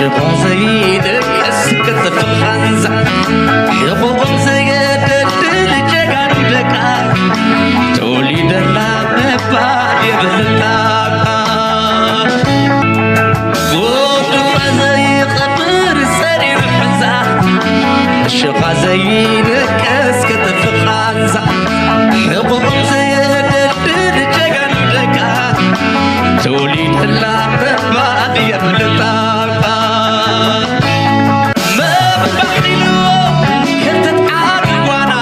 ሸኻ ዘይደቅስ ክትፍኻንዛ ሕቑቕም ዘየደድል ጀጋኑ ደቃ ተወሊደላ ምባል የብልካ። ጎድፋ ዘይቐብር ሰሪሩ ሕንዛ ሸኻ ዘይደቅስ ክትፍኻንዛ ሕቑቕም ዘየደድል ጀጋኑ ደቃ ተወሊደላ ምባል የብልካ። መባሒሉ ከርተት ዓቢ ጓና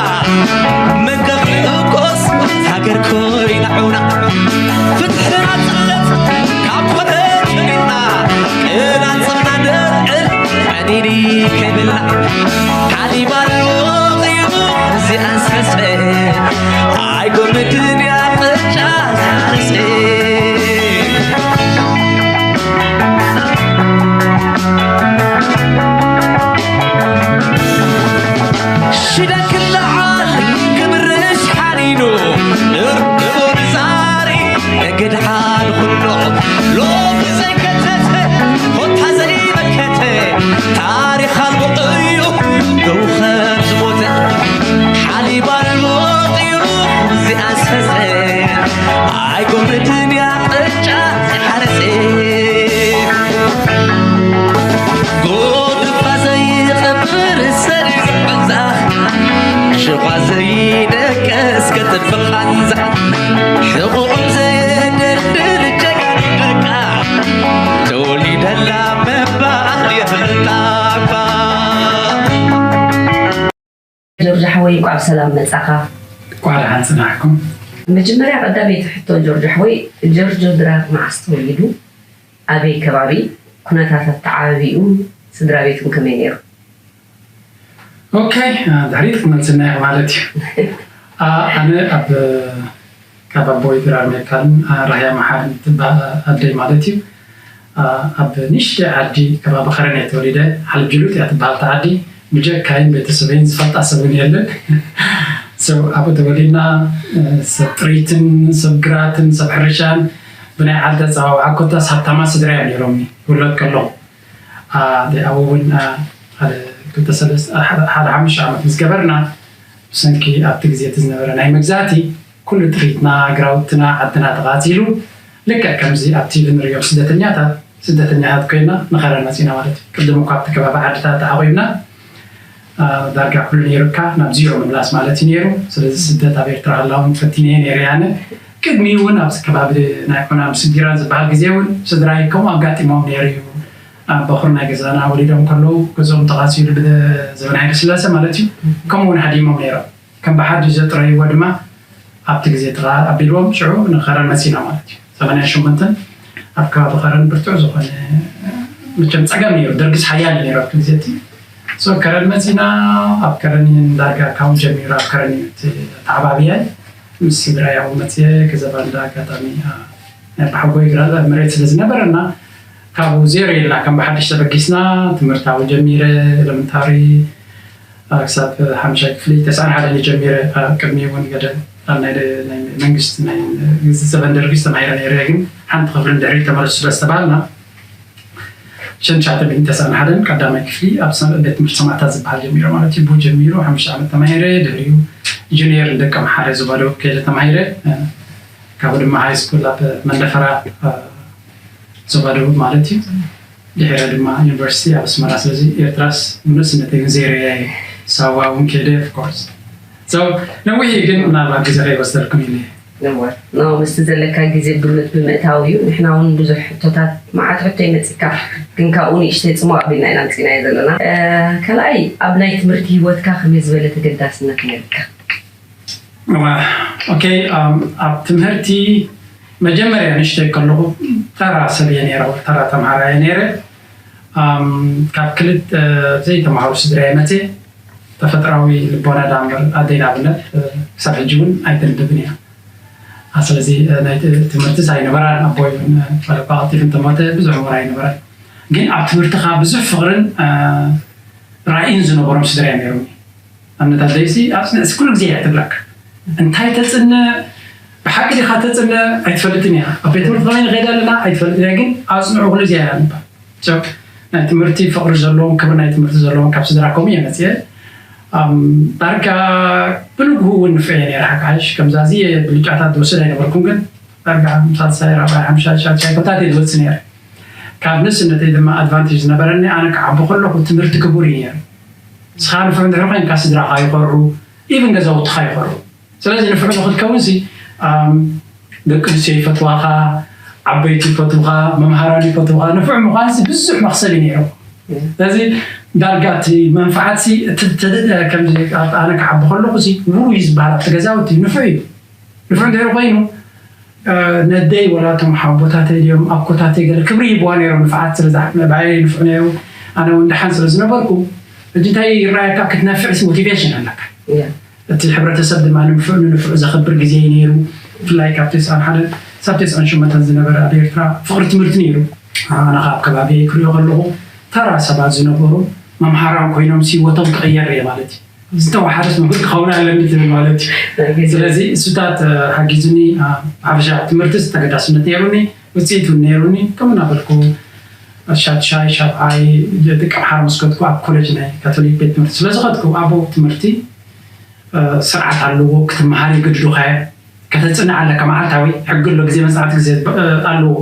መንቀፍ እኮስ ሃገር ኮይና ዑና ፍትሕና ጽለት ካብ ኮነ ትሪና ቅናጽና ደርዕል ቀኒኒ ከይብላ ሓሊባል ወቒቡ እዚኣን ሰሰ ኣይጎምድን እያ ቅጫ ዛርሴ ሽደን ክለዓል ክምርሽ ሓኒኑ ንርክቡ ንዛሪ እግድሓን ኩሎ ሎሚ ዘይከተተ ኮታ ዘይመከተ ታሪኽ ኣልቦ እዩ ገው ከም ዝሞተ ሓሊብ ኣልቦ እዩ እዚኣ ሰሰ ኣይጎምድን እያ ቅጫ ዝሓረሰ ጎድፋ ዘይቐብር ሰሪር ሕንዛ ሽኳ ዘይደቀስ ከትንፍቕ ቃንዛ ሕቑቕ ዘየደርድር ጀጋኑ ደቃ ተወሊደላ ምባል የብልካ እባ። ጆርጆ ሓወይ እንቋዕ ብሰላም መጻኻ። እንቋዕ ደሓን ጽናሕኩም። መጀመርያ ቀዳመይቲ ሕቶ ጆርጆ ሓወይ፣ ጆርጆ ድራር መዓስ ተወሊዱ? ኣበይ ከባቢ? ኩነታት ኣተዓባቢኡ ስድራ ቤቱን ከመይ ነይሩ? ኦኬ፣ ድሕሪት ክትመልስና ኢኺ ማለት እዩ። ኣነ ኣብ ካብ ኣቦይ ድራር ሜካልን ራህያ መሓርን ትበሃል ኣደይ ማለት እዩ። ኣብ ንእሽተይ ዓዲ ከባቢ ኸረን እየ ተወሊደ። ሓልብ ጅሉጥ እያ ትበሃል እታ ዓዲ። ብጀካይን ቤተሰበይን ዝፈልጣ ሰብ እውን የለን። So ኣብኡ ተወሊድና ሰብ ጥሪትን ሰብ ግራትን ሰብ ሕርሻን ብናይ ዓዲ ኣፀዋውዓ ኮታስ ሃብታማት ስድራ እዮም ነይሮምኒ ክውለድ ከለኹ። ኣብኡ እውን ሓደ ክልተ ሰለስተ ሓደ ሓሙሽተ ዓመት ምስ ገበርና ብሰንኪ ኣብቲ ግዜ እቲ ዝነበረ ናይ መግዛእቲ ኩሉ ጥሪትና፣ ግራውትና፣ ዓድና ተቓፂሉ። ልክዕ ከምዚ ኣብ ቲቪ ንሪኦም ስደተኛታት፣ ስደተኛታት ኮይና ንኸረን መፂና ማለት እዩ። ቅድም እኳ ኣብቲ ከባቢ ዓድታት ተዓቑብና ዳርጋ ኩሉ ነይሩካ ናብ ዚሮ ምምላስ ማለት እዩ ነይሩ። ስለዚ ስደት ኣብ ኤርትራ ከላ እውን ፈቲነየ ነይረ ኣነ። ቅድሚኡ እውን ኣብዚ ከባቢ ናይ ዑና ምስ ጊራን ዝበሃል ግዜ እውን ስድራይ ከምኡ ኣጋጢሞም ነይሩ እዩ። በኹር ናይ ገዛና ወሊዶም ከለዉ ገዝኦም ተቓፂሉ ብዘበን ሃይለስላሴ ማለት እዩ። ከምኡ እውን ሃዲሞም ነይሮም። ከም ብሓድሽ ዘጥረይዎ ድማ ኣብቲ ግዜ እቲ ኸዓ ኣቢልዎም ሽዑ ንኸረን መፂና ማለት እዩ። ሰማንያን ሸሞንተን ኣብ ከባቢ ኸረን ብርቱዕ ዝኾነ መቸም ፀገም ነይሩ። ደርግስ ሓያል እዩ ነይሩ ኣብቲ ግዜ እቲ። So ከረን መፂና ኣብ ከረን ዳርጋ ካብኡ ጀሚሩ ኣብ ከረን እዩ እቲ ኣተዓባብያይ። ምስ ስድራይ ኣብኡ መፅየ ገዛ ባንዳ ኣጋጣሚ ናይ ኣቦሓጎይ ግራ መሬት ስለ ዝነበረና ካብኡ ዜሮ ኢልና ከም ብሓድሽ ተበጊስና ትምህርቲ ኣብኡ ጀሚረ ኤለመንታሪ ክሳብ ሓምሻይ ክፍሊ ተስዓን ሓደን ጀሚረ ቅድሚ እውን ገደ ኣብ ናይ ናይ መንግስቲ ናይ ዘበን ደርጊ ተማሂረ ነይረ ግን ሓንቲ ክፍሊ ድሕሪ ተመለሱ ስለ ዝተባሃልና ሸንሻተ ሚእቲ ተስዓን ሓደን ቀዳማይ ክፍሊ ኣብ ቤት ትምህርቲ ሰማእታት ዝበሃል ጀሚረ ማለት እዩ። ብኡ ጀሚሩ ሓሙሽተ ዓመት ተማሂረ ድሕሪኡ ጁኒየር ንደቂ ኣምሓረ ዝባዶ ከይደ ተማሂረ ካብኡ ድማ ሃይ ስኩል ኣብ መንደፈራ ዞባ ደቡብ ማለት እዩ። ድሕረ ድማ ዩኒቨርሲቲ ኣብ ኣስመራ። ስለዚ ኤርትራስ ንእስነተይ ግን ዘይረኣየ ሳዋ እውን ከይደ ኦፍኮርስ ነዊሕ እዩ ግን ምናልባት ግዜ ከይወሰድኩም ኢለ እየ። እወ፣ ኖ፣ ምስቲ ዘለካ ግዜ ግምት ብምእታው እዩ። ንሕና እውን ብዙሕ ሕቶታት፣ መዓት ሕቶ ይመጽካ፣ ግን ካብኡ ንእሽተይ ጽሙቕ ኣቢልና ኢና ኣምጺእናዮ ዘለና። ካልኣይ፣ ኣብ ናይ ትምህርቲ ህይወትካ ከመይ ዝበለ ተገዳስነት ነይርካ? ኦኬ ኣብ ትምህርቲ መጀመርያ ንእሽተይ ከለኹ ተራ ሰብ እየ ነይረ ተራ ተምሃራይ እየ ነይረ ካብ ክልተ ዘይተምሃሩ ስድራ እየ መፅየ ተፈጥራዊ ልቦና ዳምበር ኣደይ ንኣብነት ክሳብ ሕጂ እውን ኣይተንብብን እያ ስለዚ ናይ ትምህርትስ ኣይነበራን ኣቦይ እውን ፈለባ ቀልጢፉ እንተሞተ ብዙሕ እሙን ኣይነበረን ግን ኣብ ትምህርቲ ከዓ ብዙሕ ፍቅርን ራእይን ዝነበሮም ስድራ እዮም ነይሮም ኣብነት ኣደይሲ ኣፅንዕሲ ኩሉ ግዜ እያ ትብለካ እንታይ ተፅነ ብሓቂ ዲኻ ተፅነ ኣይትፈልጥን እያ ኣብ ቤት ትምህርቲ ከመይ ንኸይድ ኣለና ኣይትፈልጥን እያ ግን ኣፅንዑ ኩሉ ግዜ እያ ንባል ናይ ትምህርቲ ፍቕሪ ዘለዎም፣ ክብሪ ናይ ትምህርቲ ዘለዎም ካብ ስድራ ከምኡ እየ መፅየ። ዳርጋ ብንግሁ እውን ንፍዕየ ነይረ። ሓካሽ ከምዛዚ ብልጫታት ዝወስድ ኣይነበርኩም፣ ግን ዳርጋ ሳልሳይ ራብዓይ ሓምሻይ ሻድሻይ ኮታት እየ ዝወፅእ ነይረ። ካብ ንእስነተይ ድማ ኣድቫንቴጅ ዝነበረኒ፣ ኣነ ክዓቢ ከለኹ ትምህርቲ ክቡር እዩ ነይሩ። ንስኻ ንፍዕ እንድሕር ኮይንካ ስድራኻ ይኸርዑ፣ ኢቭን ገዛውትኻ ይኸርዑ። ስለዚ ንፍዕ ንክትከውን ሲ ደቂ ኣንስትዮ ይፈትዋኻ፣ ዓበይቲ ይፈትውኻ፣ መምሃራን ይፈትውኻ። ንፍዕ ምዃን ሲ ብዙሕ መኽሰብ እዩ ነይሩ። ስለዚ ዳርጋ እቲ መንፍዓት ሲ ከምዚ ኣነ ክዓቢ ከለኹ ሲ ውሩ እዩ ዝበሃል ኣብቲ ገዛውቲ ንፍዕ እዩ። ንፍዕ እንድሕር ኮይኑ ነደይ ወላ እቶም ሓቦታተይ ድዮም ኣኮታተይ ገለ ክብሪ ይብዋ ነይሮም። ንፍዓት ስለ ብዓይ ንፍዕ ነይሩ፣ ኣነ እውን ደሓን ስለ ዝነበርኩ። ሕጂ እንታይ ይረኣየካ ክትነፍዕ ሲ ሞቲቬሽን ኣለካ። እቲ ሕብረተሰብ ድማ ንምፍዕ ንንፍዕ ዘኽብር ግዜ እዩ ነይሩ። ብፍላይ ካብ ተስዓን ሓደን ሳብ ተስዓን ሸሞንተን ዝነበረ ኣብ ኤርትራ ፍቕሪ ትምህርቲ ነይሩ። ኣነ ካብ ከባቢ ክሪኦ ከለኹ ተራ ሰባት ዝነበሩ መምሃራን ኮይኖም ሲ ህይወቶም ክቕየር እየ ማለት እዩ። ዝተወሓደስ ምሁር ክኸውን ኣለኒ ትብል ማለት እዩ። ስለዚ እሱታት ሓጊዙኒ። ሓፈሻ ትምህርቲ ተገዳስነት ነይሩኒ፣ ውፅኢት እውን ነይሩኒ። ከም እናበልኩ ሻድሻይ ሻብዓይ ደቂ ኣምሓራ ምስ ከድኩ ኣብ ኮሌጅ ናይ ካቶሊክ ቤት ትምህርቲ ስለ ዝኸድኩ ኣብኡ ትምህርቲ ስርዓት ኣለዎ። ክትመሃር ይግድዱኻ እዮም። ከተፅንዕ ኣለካ። መዓልታዊ ሕጊ ኣሎ። ግዜ መፅናዕቲ ግዜ ኣለዎ።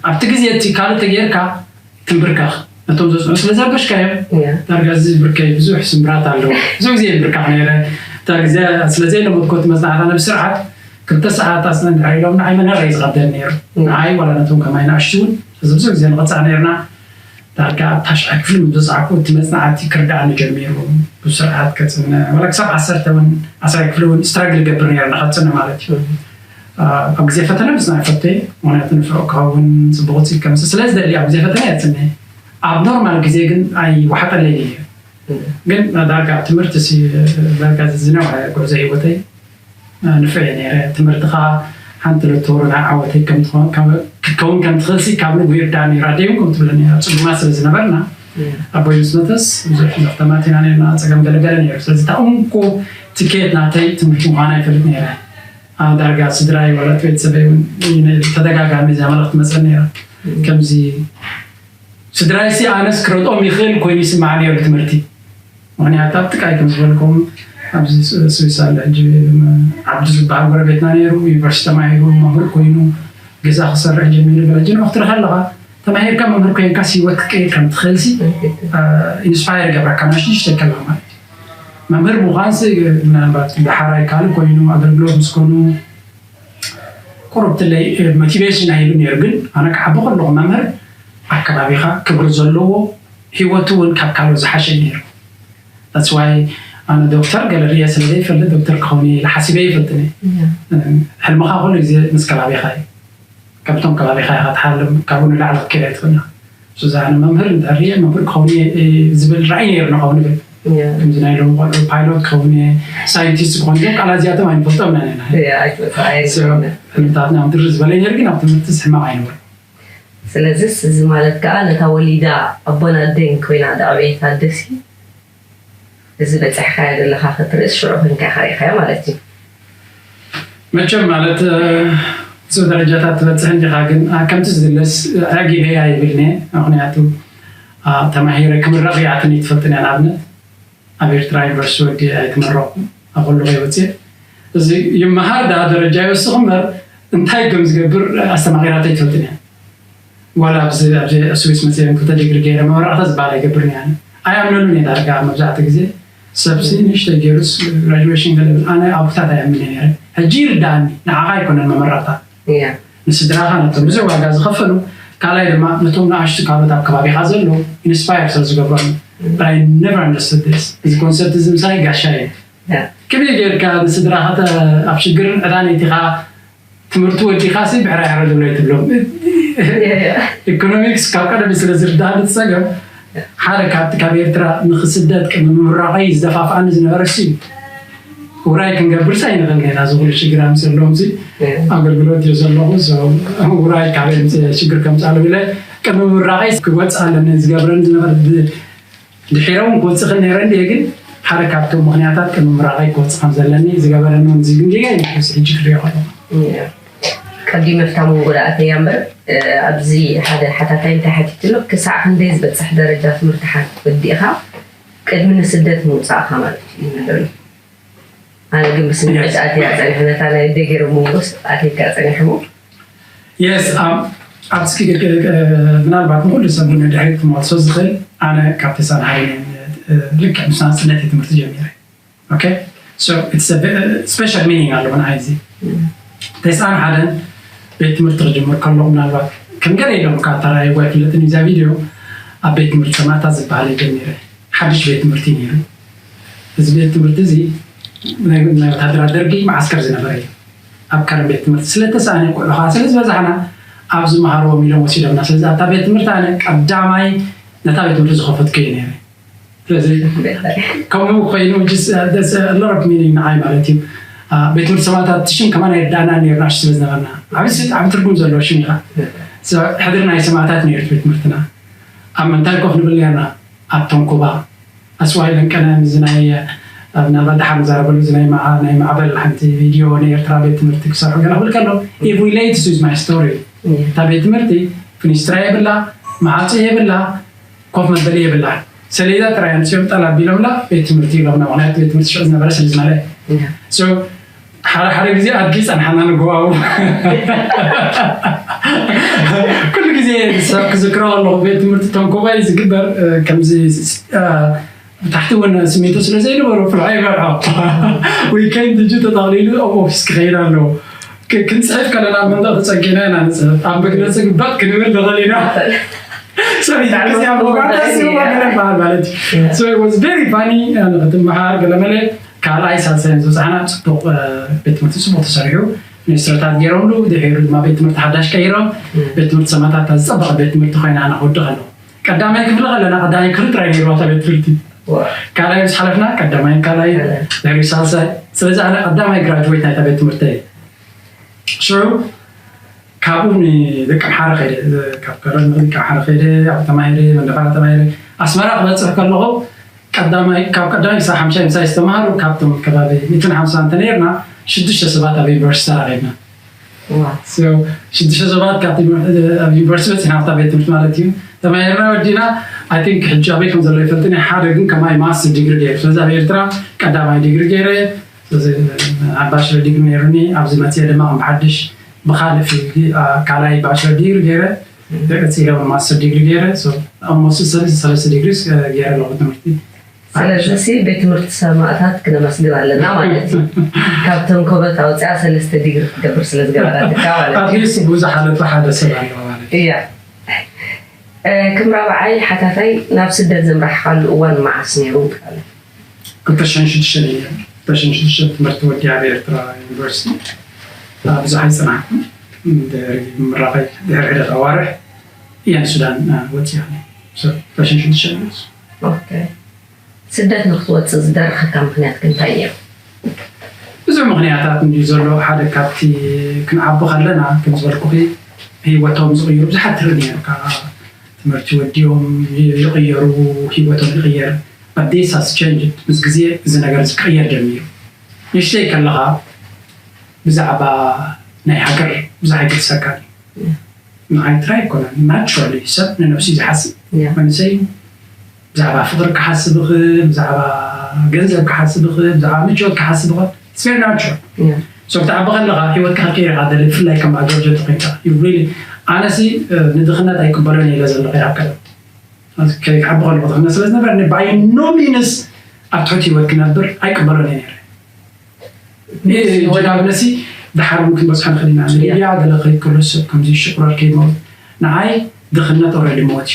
ኣብቲ ግዜ እቲ ካልእ ተገይርካ ትንብርከኽ። ነቶም ዘፅንዑ ስለ ዘርበሽካዮም ዳርጋ እዚ ብርከይ ብዙሕ ስምብራት ኣለዎ። ብዙሕ ግዜ ይብርከኽ ነይረ። እታ ግዜ ስለ ዘይለመድኮ እቲ መፅናዕቲ ኣነ ብስርዓት ክልተ ሰዓት ኣፅንዕ እንድሕር ኢሎም ንዓይ መን ረይ ዝቐደል ነይሩ። ንዓይ ዋላ ነቶም ከማይ ንኣሽቱ እውን እዚ ብዙሕ ግዜ ንቐፃዕ ነይርና። ዳርጋ ኣብ ታሽዓይ ክፍሊ ምስ በፃዕኩ እቲ መፅናዕቲ ክርድኣኒ ጀሚሩ። ብስርዓት ከፅንዕ ዋላ ክሳብ ዓሰርተ እውን ዓስራይ ክፍሊ እውን ስትራግል ይገብር ነይረ ንኸፅንዕ ማለት እዩ። ኣብ ግዜ ፈተነ ምፅናዕ ይፈትይ። ምክንያቱ ንፍዑ ክኸውን ፅቡቅ ውፅኢት ከምፅእ ስለ ዝደሊ ኣብ ግዜ ፈተነ እየ ዝፅንዕ። ኣብ ኖርማል ግዜ ግን ኣይወሓጠለይ እዩ። ግን ዳርጋ ኣብ ትምህርቲ ሲ ዳርጋ ዝነውሐ ጉዕዞ ህይወተይ ንፍዕ እየ ነይረ። ትምህርትኻ ሓንቲ ለተወርና ዓወተይ ከም ትኸውን ከም ክትከውን ከም ትኽእል ሲ ካብ ንጉ ይርዳእ ነይሩ። ኣደይ እውን ከም ትብለ ነይራ። ፅጉማት ስለ ዝነበርና ኣቦይ ምስ መተስ ብዙሕ ዘኽተማት ኢና ነርና። ፀገም ገለገለ ነይሩ። ስለዚ እታ እንኮ ትኬት ናተይ ትምህርቲ ምዃና ይፈልጥ ነይረ። ኣብ ዳርጋ ስድራይ ዋላ ቤተሰበይ እውን ተደጋጋሚ እዚኣ መልእኽቲ መፀን ነይራ። ከምዚ ስድራይ ሲ ኣነስ ክረጦም ይኽእል ኮይኑ ይስማዕ ነይሩ ትምህርቲ። ምክንያቱ ኣብ ጥቃይ ከም ዝበልኩም ኣብዚ ስዊስ ኣሎ ሕጂ ዓብዱ ዝበሃል ጎረቤትና ነይሩ። ዩኒቨርሲቲ ተማሂሩ መምህር ኮይኑ ገዛ ክሰርሕ ጀሚሩ። ገለ ሕጂ ንዑ ክትርኢ ከለኻ ተማሂርካ መምህር ኮይንካ ህይወት ክትቀይር ከም ትኽእል ሲ ኢንስፓየር ይገብረካ። ናሽሽተ ከላ ማለት እዩ። መምህር ምዃን ሲ ምናልባት ዳሓራይ ካልእ ኮይኑ ኣገልግሎት ምስ ኮኑ ቁሩብ ትለይ ሞቲቬሽን ኣይህሉ ነይሩ። ግን ኣነ ክዓቢ ከለኹ መምህር ኣከባቢኻ ክብሪ ዘለዎ ህይወቱ እውን ካብ ካልኦት ዝሓሸ እዩ ነይሩ። That's why ኣነ ዶክተር ገለ ርእየ ስለ ዘይፈልጥ ዶክተር ክኸውን እየ ኢለ ሓሲበ ይፈልጥን እየ። ሕልምኻ ኩሉ ግዜ ምስ ከባቢኻ እዩ። ካብቶም ከባቢኻ ኢኻ ትሓልም፣ ካብኡ ንላዕሊ ክትከይድ ኣይትኽእልን ኢኻ። ስለዚ ኣነ መምህር እንተርእየ መምህር ክኸውን እየ ዝብል ራእይ ነይሩ ንኸውን ግን ከምዚ ናይ ሎም ቆልዑ ፓይሎት ክኸውን እየ ሳይንቲስት ክኾን እዮም ቃላት እዚኣቶም ኣይንፈልጦም ኢና ነና ሕልምታትና ድር ዝበለ ነር ግን ኣብ ትምህርቲ ሕማቕ ኣይነበሩ። ስለዚስ እዚ ማለት ከዓ ነታ ወሊዳ ኣቦን ኣደን ኮይና ዝዓበየት ኣደሲ እዚ በፂሕካዮ ዘለኻ ክትርእስ ሽዑ ኮይንካ ኢኻ ሪኢኻዮ ማለት እዩ። መቸም ማለት እዚ ደረጃታት ትበፅሕ እንዲኻ ግን ከምቲ ዝድለስ ኣጊበያ ይብልኒ። ምክንያቱ ተማሂረ ክምረቕ ይኣትን ይትፈልጥን እያ። ንኣብነት ኣብ ኤርትራ ዩኒቨርሲቲ ወዲ ኣይተመረቕኩ ኣብ ከለኹ ወፅየ እዚ ይመሃር ዳ ደረጃ ይወስኹ እምበር እንታይ ከም ዝገብር ኣስተማቂራተይ ትፈልጥን እያ። ዋላ ኣብዚ ኣብዚ ስዊስ መፅኦም ክልተ ዲግሪ ገይረ መመረቕታ ዝበሃል ኣይገብርን እያ። ኣይኣምነሉን እየ ዳርጋ መብዛሕትኡ ግዜ ሰብሲ ንእሽተይ ገይሩስ ግራጁዌሽን ገለ ይብል። ኣነ ኣቦታት ኣይኣምንን እየ ነይረ። ሕጂ ይርድኣኒ ንዓኻ ኣይኮነን መመረቕታ ንስድራኻ ነቶም ብዙሕ ዋጋ ዝኸፈሉ ካልኣይ ድማ ነቶም ንኣሽቱ ካልኦት ኣብ ከባቢኻ ዘለዉ ኢንስፓየር ስለ ዝገብሮም። But I never understood this። እዚ ኮንሰርት እዚ ምሳይ ጋሻ እዩ። ከመይ ጌርካ ንስድራኻ ኣብ ሽግርን ዕዳን እቲኻ ትምህርቲ ወዲኻ ሲ ብዕራይ ሕረዱለይ ትብሎም። ኢኮኖሚክስ ካብ ቀደም ስለ ዝርዳእ ንትፀገም ሓደ ካብቲ ካብ ኤርትራ ንክስደት ቅድሚ ምምራቐይ ዝደፋፍኣኒ ዝነበረ ሲ ውራይ ክንገብር ሲ ኣይንኽእል ነና። እዚ ኩሉ ሽግር ኣምፅእ ኣለዎም ሲ ኣገልግሎት እዮ ዘለኹ ውራይ ካብ ሽግር ከምፃሉ ኢለ ቅድሚ ምምራቐይ ክወፅእ ኣለኒ ዝገብረኒ ዝነበረ ድሒረ እውን ክወፅእ ክእል ነይረ እንድየ ግን ሓደ ካብቶም ምኽንያታት ቅድሚ ምራቐይ ክወፅእ ከም ዘለኒ ዝገበረኒ እውን እዚ ግን ጌጋ እዩ ሕጂ ክሪኦ ከለኹ። ቀዲመ ፍታ መንጎ ደኣ እተያ እምበር፣ ኣብዚ ሓደ ሓታታይ እንታይ ሓቲትሎ፣ ክሳዕ ክንደይ ዝበጽሕ ደረጃ ትምህርትኻ ወዲእኻ ቅድሚ ንስደት ምውጻእኻ ማለት እዩ ይብል ኣሎ። ኣነ ግን ብስምዒት ኣትያ ጸኒሐ፣ ነታ ናይ ደገር መንጎስ ኣትያ ጸኒሐሞ። የስ ኣብ ኣብስኪ ምናልባት ንኩሉ ሰብ ንድሕሪት ክመልሶ ዝኽእል፣ ኣነ ካብ ተሳን ሃይነ ልክዕ ምስ ናጽነት ትምህርቲ ጀሚረ። Okay, so it's a special meaning ኣለዎ ንዓይ እዚ። ተስዓን ሓደን ቤት ትምህርቲ ክጅምር ከሎ ምናልባት ከም ገለ ኢሎም ካብ ተራእይዎ ኣይፍለጥን እዩ። እዛ ቪድዮ ኣብ ቤት ትምህርቲ ሰማእታት ዝበሃል እዩ ጀሚረ። ሓድሽ ቤት ትምህርቲ ነይሩ። እዚ ቤት ትምህርቲ እዚ ናይ ናይ ወታደራት ደርጊ መዓስከር ዝነበረ እዩ። ኣብ ከረን ቤት ትምህርቲ ስለተሰኣነ ቆልዑ ከዓ ስለ ዝበዛሕና ኣብ ዝመሃርዎም ኢሎም ወሲዶምና። ስለዚ ኣብታ ቤት ትምህርቲ ኣነ ቀዳማይ ነታ ቤት ትምህርቲ ዝኸፈትኩ እየ ነይረ። ስለዚ ከምኡ ኮይኑ just lot of meaning ንዓይ ማለት እዩ። ቤት ትምህርቲ ሰማእታት ሽም ከማን ኣይርዳእና ነርና እሺ ስለ ዝነበርና ዓብሲ ዓብ ትርጉም ዘለዎ ሽም ኢኻ። ሕድሪ ናይ ሰማእታት ነይሩ ቤት ትምህርትና። ኣብ ምንታይ ኮፍ ንብል ነርና? ኣብ ተንኮባ ኣስዋሂለን ቀነ እዚ ናይ ምናልባት ደሓር ንዛረበሉ እዚ ናይ ማዕበል ሓንቲ ቪድዮ ንኤርትራ ቤት ትምህርቲ ክሰርሑ ገና ክብል ከሎ it relates with my story። እታ ቤት ትምህርቲ ፍኒስትራ የብላ፣ መዓፆ የብላ፣ ኮፍ መበሊ የብላ። ሰሌዳ ጥራይ ኣምፅኦም ጠላ ቢሎምላ ቤት ትምህርቲ ኢሎምና። ምክንያቱ ቤት ትምህርቲ ሽዑ ዝነበረ ስለ ዝመለ ሓደ ሓደ ግዜ ኣድጊ ፀንሓና ንጎባቡ ኩሉ ግዜ ሰብ ክዝክሮ ኣለኹ። ቤት ትምህርቲ ተንኮባይ ዝግበር ከምዚ ብታሕቲ እውን ስሚንቶ ስለ ዘይነበሩ ፍልሖ ይበልሖ። ዊኬንድ እጁ ተጠቕሊሉ ኣብ ኦፊስ ክኸይድ ኣለዎ። ክንፅሕፍ ከለና ኣብ መንደቕ ተፀጊዕና ኢና ንፅሕፍ። ኣብ መግለፂ ግባጥ ክንብል ንኽእል ኢና። ክትመሃር ገለመለ ካልኣይ ሳልሳይን ዝበፅሓና ፅቡቕ ቤት ትምህርቲ ፅቡቕ ተሰሪሑ ሚኒስትርታት ገይሮምሉ ድሒሩ ድማ ቤት ትምህርቲ ሓዳሽ ቀይሮም ቤት ትምህርቲ ሰማእታት ዝፀበቐ ቤት ትምህርቲ ኮይና ኣነ ክወድቕ ኣለዎ። ቀዳማይ ክፍሊ ከለና ቀዳማይ ክፍሊ ጥራይ ነይርዋ እታ ቤት ትምህርቲ። ካልኣይ ምስ ሓለፍና ቀዳማይ ካልኣይ ድሕሪ ሳልሳይ። ስለዚ ኣነ ቀዳማይ ግራጅዌት ናይታ ቤት ትምህርቲ እየ። ሽዑ ካብኡ ንደቂ ኣምሓራ ከይደ፣ ካብ ከረን ንደቂ ኣምሓራ ከይደ፣ ኣብ ከተማ ሄደ፣ መንደፈራ ተማሂረ። ኣስመራ ክበፅሕ ከለኹ ቀዳማይ ካብ ቀዳማይ ክሳብ ሓምሻይ ምሳይ ዝተምሃሩ ካብቶም ከባቢ ሚእትን ሓምሳን እንተነይርና ሽዱሽተ ሰባት ኣብ ዩኒቨርሲቲ ተራኺብና። ሽዱሽተ ሰባት ካብ ኣብ ዩኒቨርሲቲ በፂሕና ኣብታ ቤት ትምህርቲ ማለት እዩ። ተማሂርና ወዲና። I think ሕጂ ኣበይ ከም ዘሎ ይፈልጥን ሓደ ግን ከማይ ማስተር ዲግሪ ገይሩ። ስለዚ ኣብ ኤርትራ ቀዳማይ ዲግሪ ገይረ። ስለዚ ባችለር ዲግሪ ነይሩኒ። ኣብዚ መፅየ ድማ ከም ብሓድሽ ብካልእ ፊልድ ካልኣይ ባችለር ዲግሪ ገይረ። ቀፂለ እውን ማስተር ዲግሪ ገይረ። ኣልሞስት ሰለስተ ዲግሪ ገይረ ኣለኹ ትምህርቲ። ስለዚ ቤት ትምህርቲ ሰማእታት ክነመስግን ኣለና ማለት እዩ። ካብ ተንኮበት ኣውፅኣ ሰለስተ ዲግሪ ክትገብር ስለ ዝገበረትካ ማለት እዩ። ብዙሕ ኣለቶ ሓደ ሰብ ኣለዎ ማለት እዩ። ከም ራብዓይ ሓታታይ ናብ ስደት ዘምራሕካሉ እዋን መዓስ ነይሩ? ክልተ ሽሕን ሽዱሽተን እየ። ክልተ ሽሕን ሽዱሽተን ትምህርቲ ወዲኣ ኣብ ኤርትራ ዩኒቨርሲቲ ብዙሕ ኣይፀናሕኩን። ድሕሪ ምምራቐይ ድሕሪ ሒደት ኣዋርሕ እየ ንሱዳን ወፂኣ። ክልተ ሽሕን ሽዱሽተን እየ። ስደት ንክትወፅእ ዝደረኸካ ምክንያት ግን እንታይ ነይሩ? ብዙሕ ምክንያታት እንድዩ ዘሎ። ሓደ ካብቲ ክንዓቢ ከለና ከም ዝበልኩኺ ህይወቶም ዝቕይሩ ብዙሓት ትርኢ ነርካ። ትምህርቲ ወዲኦም ይቕየሩ፣ ህይወቶም ይቕየር። But this has changed። ምስ ግዜ እዚ ነገር እዚ ክቕየር ጀሚሩ። ንእሽተይ ከለኻ ብዛዕባ ናይ ሃገር ብዙሕ ኣይገድሰካን እዩ። ንዓይ ጥራይ ኣይኮነን፣ ናቹራሊ ሰብ ንነብሱ እዩ ዝሓስብ። መንእሰይ ብዛዕባ ፍቕሪ ክሓስብ ይኽእል፣ ብዛዕባ ገንዘብ ክሓስብ ይኽእል፣ ብዛዕባ ምቾት ክሓስብ ይኽእል። It's very natural። So ክትዓቢ ከለኻ ህይወትካ ክትቀይር ኢኻ ትደሊ፣ ብፍላይ ከም ኣገርጀ ተኾይንካ። ኣነሲ ንድኽነት ኣይቅበሎን እየ ኢለ ዘለኹ ኣብ ቀደም። ከይክዓቢ ከለኹ ድኽነት ስለ ዝነበረኒ by no means ኣብ ትሑት ህይወት ክነብር ኣይቅበሎን እየ ነይረ። ጅዳብነሲ ድሓር እውን ክንበፅሖ ንኽእል ኢና። ንሊብያ ገለ ክኸይድ ከሎ ሰብ ከምዚ ሽቁረር ከይመውት ንዓይ ድኽነት ኦረዲ ሞት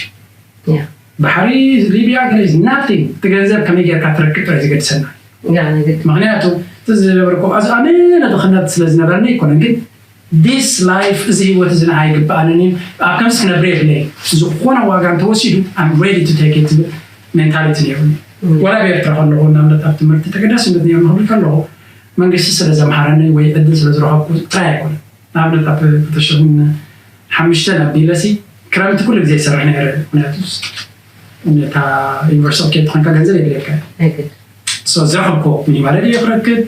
እዩ። ባሕሪ ሊብያ ገለ ናቲንግ። እቲ ገንዘብ ከመይ ጌርካ ትረክብ ጥራይ ዝገድሰና። ምክንያቱ እቲ ዝነበርኩ ኣብዚ ኣመነ ድኽነት ስለ ዝነበረኒ ኣይኮነን፣ ግን this life፣ እዚ ህይወት እዚ ንዓይ ኣይግብኣንን እዩ፣ ኣብ ከምዚ ክነብር የብለይ፣ ዝኾነ ዋጋ እንተወሲዱ I'm ready to take it ዝብል ሜንታሊቲ ነይሩኒ። ወላ ኣብ ኤርትራ ከለኹ ንኣብነት ኣብ ትምህርቲ ተገዳስነት ነይሩ ንኽብል ከለኹ መንግስቲ ስለ ዘምሃረኒ ወይ ዕድል ስለ ዝረኸብኩ ጥራይ ኣይኮነን። ንኣብነት ኣብ ክልተ ሽሕን ሓሙሽተን ኣቢለሲ ክረምቲ ኩሉ ግዜ ይሰርሕ ነይረ። ምክንያቱ ነታ ዩኒቨርሲቲ ክትከይድ ተኾንካ ገንዘብ የድልየካ እዩ። ዝረኸብኩዎ ሚኒማል ድየ ክረክብ፣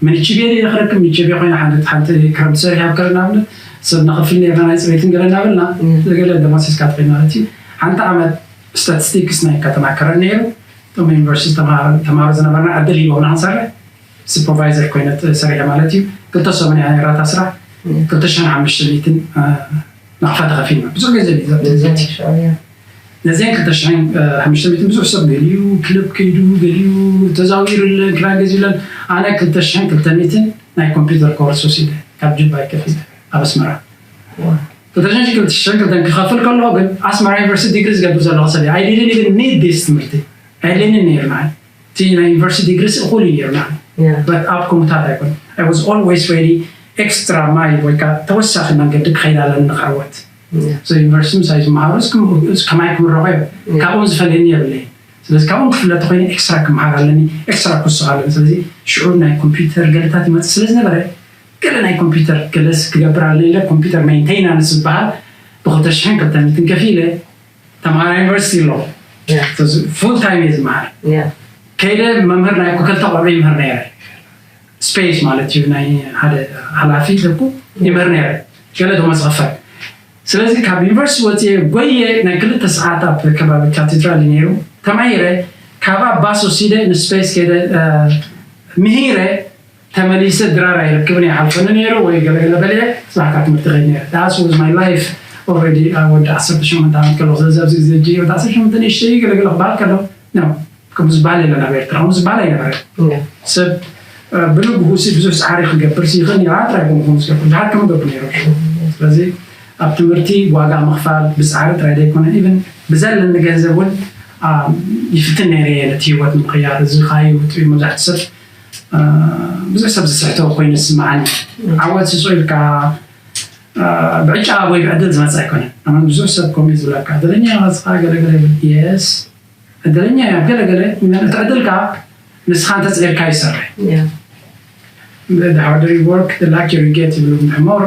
ምንችቤ ድየ ክረክብ፣ ምንችቤ ኮይና ሓንቲ ሓንቲ ክረምቲ ሰሪሕ ኣብ ከረን ንኣብነት ሰብ ንኸፍል ነርና ናይ ፅሬትን ገለ እናበልና ገለ ደሞሲስካ ትኸይ ማለት እዩ። ሓንቲ ዓመት ስታቲስቲክስ ናይ ከተማ ከረን ነይሩ። እቶም ዩኒቨርሲቲ ተማሃሮ ዝነበርና ዕድል ሂቦና ክንሰርሕ ሱፐርቫይዘር ኮይነ ሰሪሐ ማለት እዩ። ክልተ ሰሙን እያ ነይራታ ስራሕ። ክልተ ሽሕን ሓሙሽተ ሚእትን ናቕፋ ተኸፊልና ብዙሕ ገንዘብ እዩ። ነዚአን ክልተ ሽሕን ሓሙሽተ ሚእትን ብዙሕ ሰብ ገሊኡ ክለብ ከይዱ ገሊኡ ተዛዊሩለን ክዳን ገዚኡለን። ኣነ ክልተ ሽሕን ክልተ ሚእትን ናይ ኮምፒውተር ኮርስ ወሲደ ካብ ጅባ ይከፊል ኣብ ኣስመራ። ክልተ ሽሕን ክልተ ሽሕን ክልተን ክኸፍል ከለኹ ግን ኣስመራ ዩኒቨርሲቲ ዲግሪ ዝገብር ዘለኹ ሰብ እየ። I didn't even need this ትምህርቲ ኣይድልየንን ነይሩ ንዓይ። እቲ ናይ ዩኒቨርሲቲ ዲግሪስ እኹል እዩ ነይሩ ንዓይ። But ኣብ ከምኡታት ኣይኮን I was always ready extra mile ወይ ከዓ ተወሳኺ መንገዲ ክኸይድ ኣለኒ ንክዕወት። So ዩኒቨርሲቲ ምሳይ ዝመሃሩ ከማይ ክምረቑ እዮም። ካብኦም ዝፈልየኒ የብለይ። ስለዚ ካብኦም ክፍለጥ ኮይኑ ኤክስትራ ክመሃር ኣለኒ፣ ኤክስትራ ክውስኽ ኣለኒ። ስለዚ ሽዑ ናይ ኮምፒውተር ገለታት ይመፅእ ስለ ዝነበረ ገለ ናይ ኮምፒውተር ገለስ ክገብር ኣለኒ ኢለ ኮምፒውተር ሜንቴናንስ ዝበሃል ብክልተ ሽሕን ክልተ ሚእትን ከፊለ ተምሃራይ ዩኒቨርሲቲ ኣለኹ። ፉል ታይም እየ ዝመሃር። ከይደ መምህር ናይ ክልተ ቆልዑ ይምህር ነይረ። ስፔስ ማለት እዩ ናይ ሓደ ሓላፊ ለኩ ይምህር ነይረ። ገለ ደሞ ዝኸፈል። ስለዚ ካብ ዩኒቨርሲቲ ወፅየ ጎየ ናይ ክልተ ሰዓት ኣብ ከባቢ ካቴድራል እዩ ነይሩ። ተማሂረ ካብ ባስ ወሲደ ንስፔስ ከይደ ምሂረ ተመሊሰ ድራር ኣይረክብን ይሓልፈኒ ነይሩ ወይ ገለገለ በለ ጽባሕካ ትምህርቲ ከይድ ነይረ። That was my life already። ወዲ ዓሰርተ ሸሞንተ ዓመት ከለኹ ስለዚ ኣብዚ ግዜ እጂ ወዲ ዓሰርተ ሸሞንተ ንእሽተይ ገለገለ ክበሃል ከሎ ነው ከም ዝበሃል የለን ኣብ ኤርትራ ከም ዝበሃል ኣይነበረ። ሰብ ብንግሁ ሲ ብዙሕ ፃዕሪ ክገብር ሲ ይኽእል ነይራ ጥራይ ኮንኩም ዝገብር ብዙሓት ከም ገብሩ ነይሮም። ስለዚ ኣብ ትምህርቲ ዋጋ ምኽፋል ብፃዕሪ ጥራይ ዘይኮነ ኢቨን ብዘለኒ ገንዘብ እውን ይፍትን ነይረ እየ ነቲ ህይወት ንምቕያር። እዚ ካዩ ጥዑይ መብዛሕቲ ሰብ ብዙሕ ሰብ ዝስሕቶ ኮይኑ ዝስምዓኒ። ዓወት ስሶ ኢልካ ብዕጫ ወይ ብዕድል ዝመፅእ ኣይኮነን። ኣነ ብዙሕ ሰብ ከምኡ እዩ ዝብለካ፣ ዕድለኛ ኢኻ ንስኻ ገለገለ ይብል። የስ ዕድለኛ እያ ገለገለ፣ እቲ ዕድል ከዓ ንስኻ እንተፅዒርካ ይሰርሕ። The harder you work, the luckier you get ይብሉ። ምሕሞር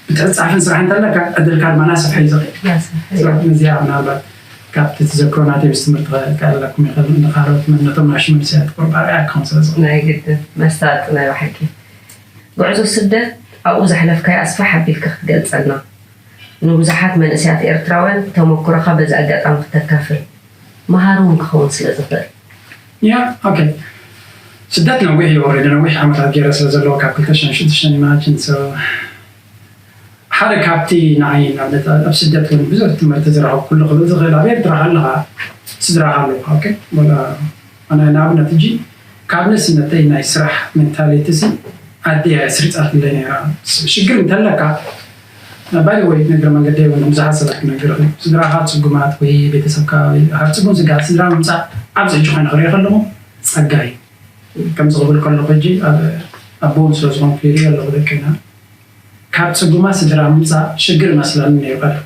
ብትዕፃፍን ስራሕ እንተለካ ዕድልካ ድማ ናሰፍሐ እዩ ዝኽእል። ስራሕ መዚያ ምናልባት ካብቲ ትዘክሮ ናተይ ምስ ትምህርቲ ክቀለኩም ይኽእል። ንኻልኦት መንነቶም ናሽ መንስያት ቁርባር ኣያ ክኸውን ስለ ዝኽእል ናይ ግድን መሳጢ ናይ ብሓቂ። ጉዕዞ ስደት ኣብኡ ዘሕለፍካዮ ኣስፋሕ ኣቢልካ ክትገልጸልና፣ ንብዙሓት መንእሰያት ኤርትራውያን ተመኩሮኻ በዚ ኣጋጣሚ ክተካፍል፣ መሃሪ እውን ክኸውን ስለ ዝኽእል። ያ ኦኬ። ስደት ነዊሕ እዩ። ኦልሬዲ ነዊሕ ዓመታት ገይረ ስለ ዘለዎ ካብ ክልተ ሽሕን ሽዱሽተን ኢማጂን። ሓደ ካብቲ ንዓይ ንኣብነት ኣብ ስደት እውን ብዙሕ ትምህርቲ ዝረኸብኩሉ ክብል ዝኽእል ኣብ ኤርትራ ከለኻ ስድራኻ ኣለካ። ኦኬ ወላ ኣነ ንኣብነት እጂ ካብ ንእስነተይ ናይ ስራሕ ሜንታሊቲ ሲ ኣደይ ኣስሪጻትለይ ነይራ። ሽግር እንተለካ ባይ ወይ ነገር መንገዲ እውን ብዙሓት ሰባት ክነግር ስድራኻ ጽጉማት ወይ ቤተሰብካ ሃር ጽጉም ስጋ ስድራ ምምጻእ ኣብዚ ሕጂ ኮይነ ክሪኦ ከለኹ ጸጋ እዩ። ከምዚ ክብል ከለኹ ሕጂ ኣቦውን ስለ ዝኾንኩ ይርኢ ኣለኹ ደቅና ካብ ጽጉማት ስድራ ምምጻእ ሽግር መስለኒ ነይሩ ቀደም።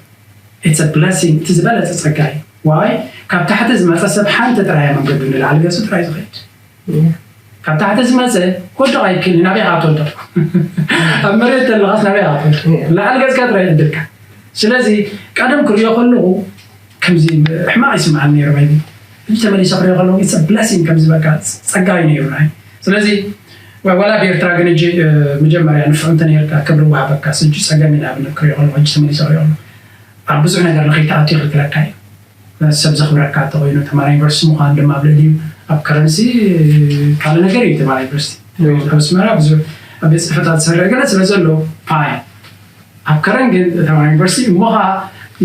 It's a blessing፣ እቲ ዝበለጸ ጸጋ እዩ። ዋይ ካብ ታሕቲ ዝመጸ ሰብ ሓንቲ ጥራይ መንገዱ ንላዕሊ ገጹ ጥራይ ዝኸይድ። ካብ ታሕቲ ዝመጸ ክወድቕ ኣይክእል ናበይ ኢኻ ትወድቕ? ኣብ መሬት ዘለኻስ ናበይ ኢኻ ትወድቕ? ላዕሊ ገጽካ ጥራይ ዕድልካ። ስለዚ ቀደም ክሪኦ ከለኹ ከምዚ ሕማቕ ይስምዓኒ ነይሩ። ሕጂ ተመሊሰ ክሪኦ ከለኹ it's a blessing ከምዚ በቃ ጸጋ እዩ ነይሩ ናይ። ስለዚ ዋላ ኣብ ኤርትራ ግን ሕጂ መጀመርያ ንፉዕ እንተ ነርካ ክብሪ ወሃበካ ስጂ ጸገም ኢና ብንክሪኦ ከሎ ሕጂ ተመሊሰ ክሪኦ ከሎ ኣብ ብዙሕ ነገር ንኸይትኣቱ ይኽልክለካ እዩ። ሰብ ዘኽብረካ እንተኮይኑ ተማራ ዩኒቨርሲቲ ምዃን ድማ ኣብ ልዕሊኡ ኣብ ከረንሲ ካልእ ነገር እዩ። ተማራ ዩኒቨርሲቲ ኣብ ኣስመራ ብዙሕ ኣብ ቤት ፅሕፈታት ዝሰርሕ ገለ ስለ ዘሎ ፋይን ኣብ ከረን ግን ተማራ ዩኒቨርሲቲ እሞ ከዓ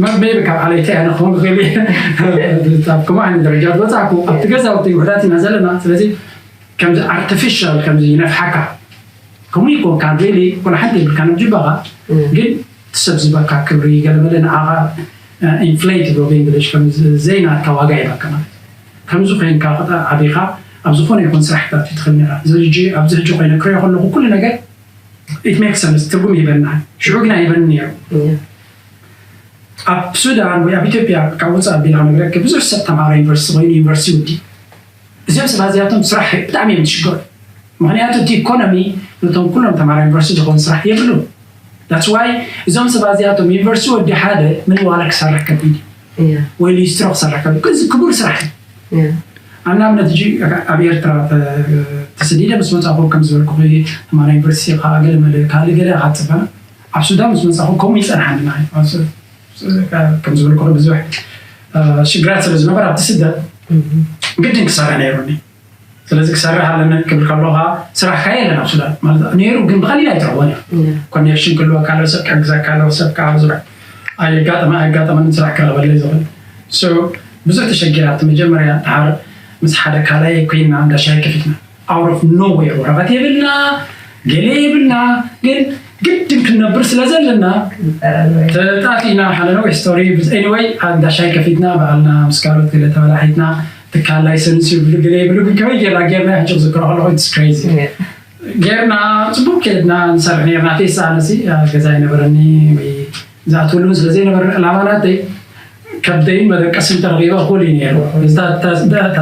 maybe ካብ ዓለይታ እያ ንክኸውን ክእል ኣብ ከምኡ ዓይነት ደረጃ ዝበፃዕኩ ኣብቲ ገዛውቲ ውሕዳት ኢና ዘለና። ስለዚ ከምዚ ኣርቲፊሻል ከምዚ ይነፍሓካ ከምኡ ይኮንካ really ወላ ሓንቲ የብልካ ናብ ጅባኻ ግን እቲ ሰብ ዝበካ ክብሪ ገለመለ ንዓኻ ኢንፍሌት ብሎ ብእንግሊሽ ከም ዘይናትካ ዋጋ ይበካ ማለት ከምዚ ኮይንካ ክጣ ዓቢኻ ኣብ ዝኾነ ይኹን ስራሕ ክትኣቱ ትኽእል ነራ እዚ ሕጂ ኣብዚ ሕጂ ኮይነ ክሪኦ ከለኹ ኩሉ ነገር it makes sense ትርጉም ይበና ሽዑ ግን ኣይበን ነይሩ ኣብ ሱዳን ወይ ኣብ ኢትዮጵያ ካብ ውፃእ ኣቢልካ ነገረክ ብዙሕ ሰብ ተምሃሮ ዩኒቨርሲቲ ኮይኑ ዩኒቨርሲቲ ውዲ እዚኦም ሰባት እዚኣቶም ስራሕ ብጣዕሚ እዮም ዝሽገሩ ምክንያቱ እቲ ኢኮኖሚ ነቶም ኩሎም ተምሃሮ ዩኒቨርሲቲ ዝኾኑ ስራሕ የብሉ that's why እዞም ሰባት እዚኣቶም ዩኒቨርሲቲ ወዲ ሓደ ምን ዋላ ክሰርሕ ከቢድ ወይ ሊስትሮ ክሰርሕ ከቢድ እዚ ክቡር ስራሕ እዩ ኣብ ንኣብነት ሕጂ ኣብ ኤርትራ ተሰዲደ ምስ መፃኹ ከም ዝበልኩ ተምሃሮ ዩኒቨርሲቲ ከዓ ገለ መለ ካልእ ገለ ኢኻ ትፅበና ኣብ ሱዳን ምስ መፃኹ ከምኡ ይፀንሓኒ። ንዓይ ኣብ ሱ- ከም ዝበልኩ ብዙሕ ሽግራት ስለ ዝነበረ ኣብቲ ስደት ግድን ክሰርሕ ነይሩኒ። ስለዚ ክሰርሕ ኣለኒ ክብል ከለኻ ስራሕ ካየ የለን ኣብ ሱዳን ማለት ነይሩ፣ ግን ብቐሊል ኣይትረኽቦን እያ። ኮኔክሽን ክህልወካ ኣለዎ፣ ሰብ ክሕግዘካ ኣለዎ፣ ሰብ ከዓ ብዙሕ ኣየጋጠመ ኣየጋጠመኒ ስራሕ ክረኽበለይ ዝኽእል። ብዙሕ ተሸጊራ ኣብቲ መጀመርያ ድሓር ምስ ሓደ ካልኣይ ኮይና እንዳ ሻሂ ከፊትና፣ out of nowhere፣ ወረቐት የብልና፣ ገለ የብልና፣ ግን ግድን ክንነብር ስለ ዘለና ተጣፊና ሓደ ነዊሕ ስቶሪ። Anyway፣ እንዳ ሻሂ ከፊትና ባዕልና ምስ ካልኦት ገለ ተበላሒትና፣ ትካል ላይሰንስ ይብሉ ገለ ይብሉ፣ ግን ከመይ ጌርና ጌርና ሕጂ ክዝክሮ ከለኹ it's crazy። ጌርና ጽቡቅ ከድና ንሰርሕ ኔርና። ቴሳ ኣነሲ ገዛ ይነበረኒ ወይ ዝኣትወሉ ስለ ዘይነበረ ዕላማ ናተይ ከብደይን መደቀስን ተረኺበ እኹል እዩ ነይሩ። እዛ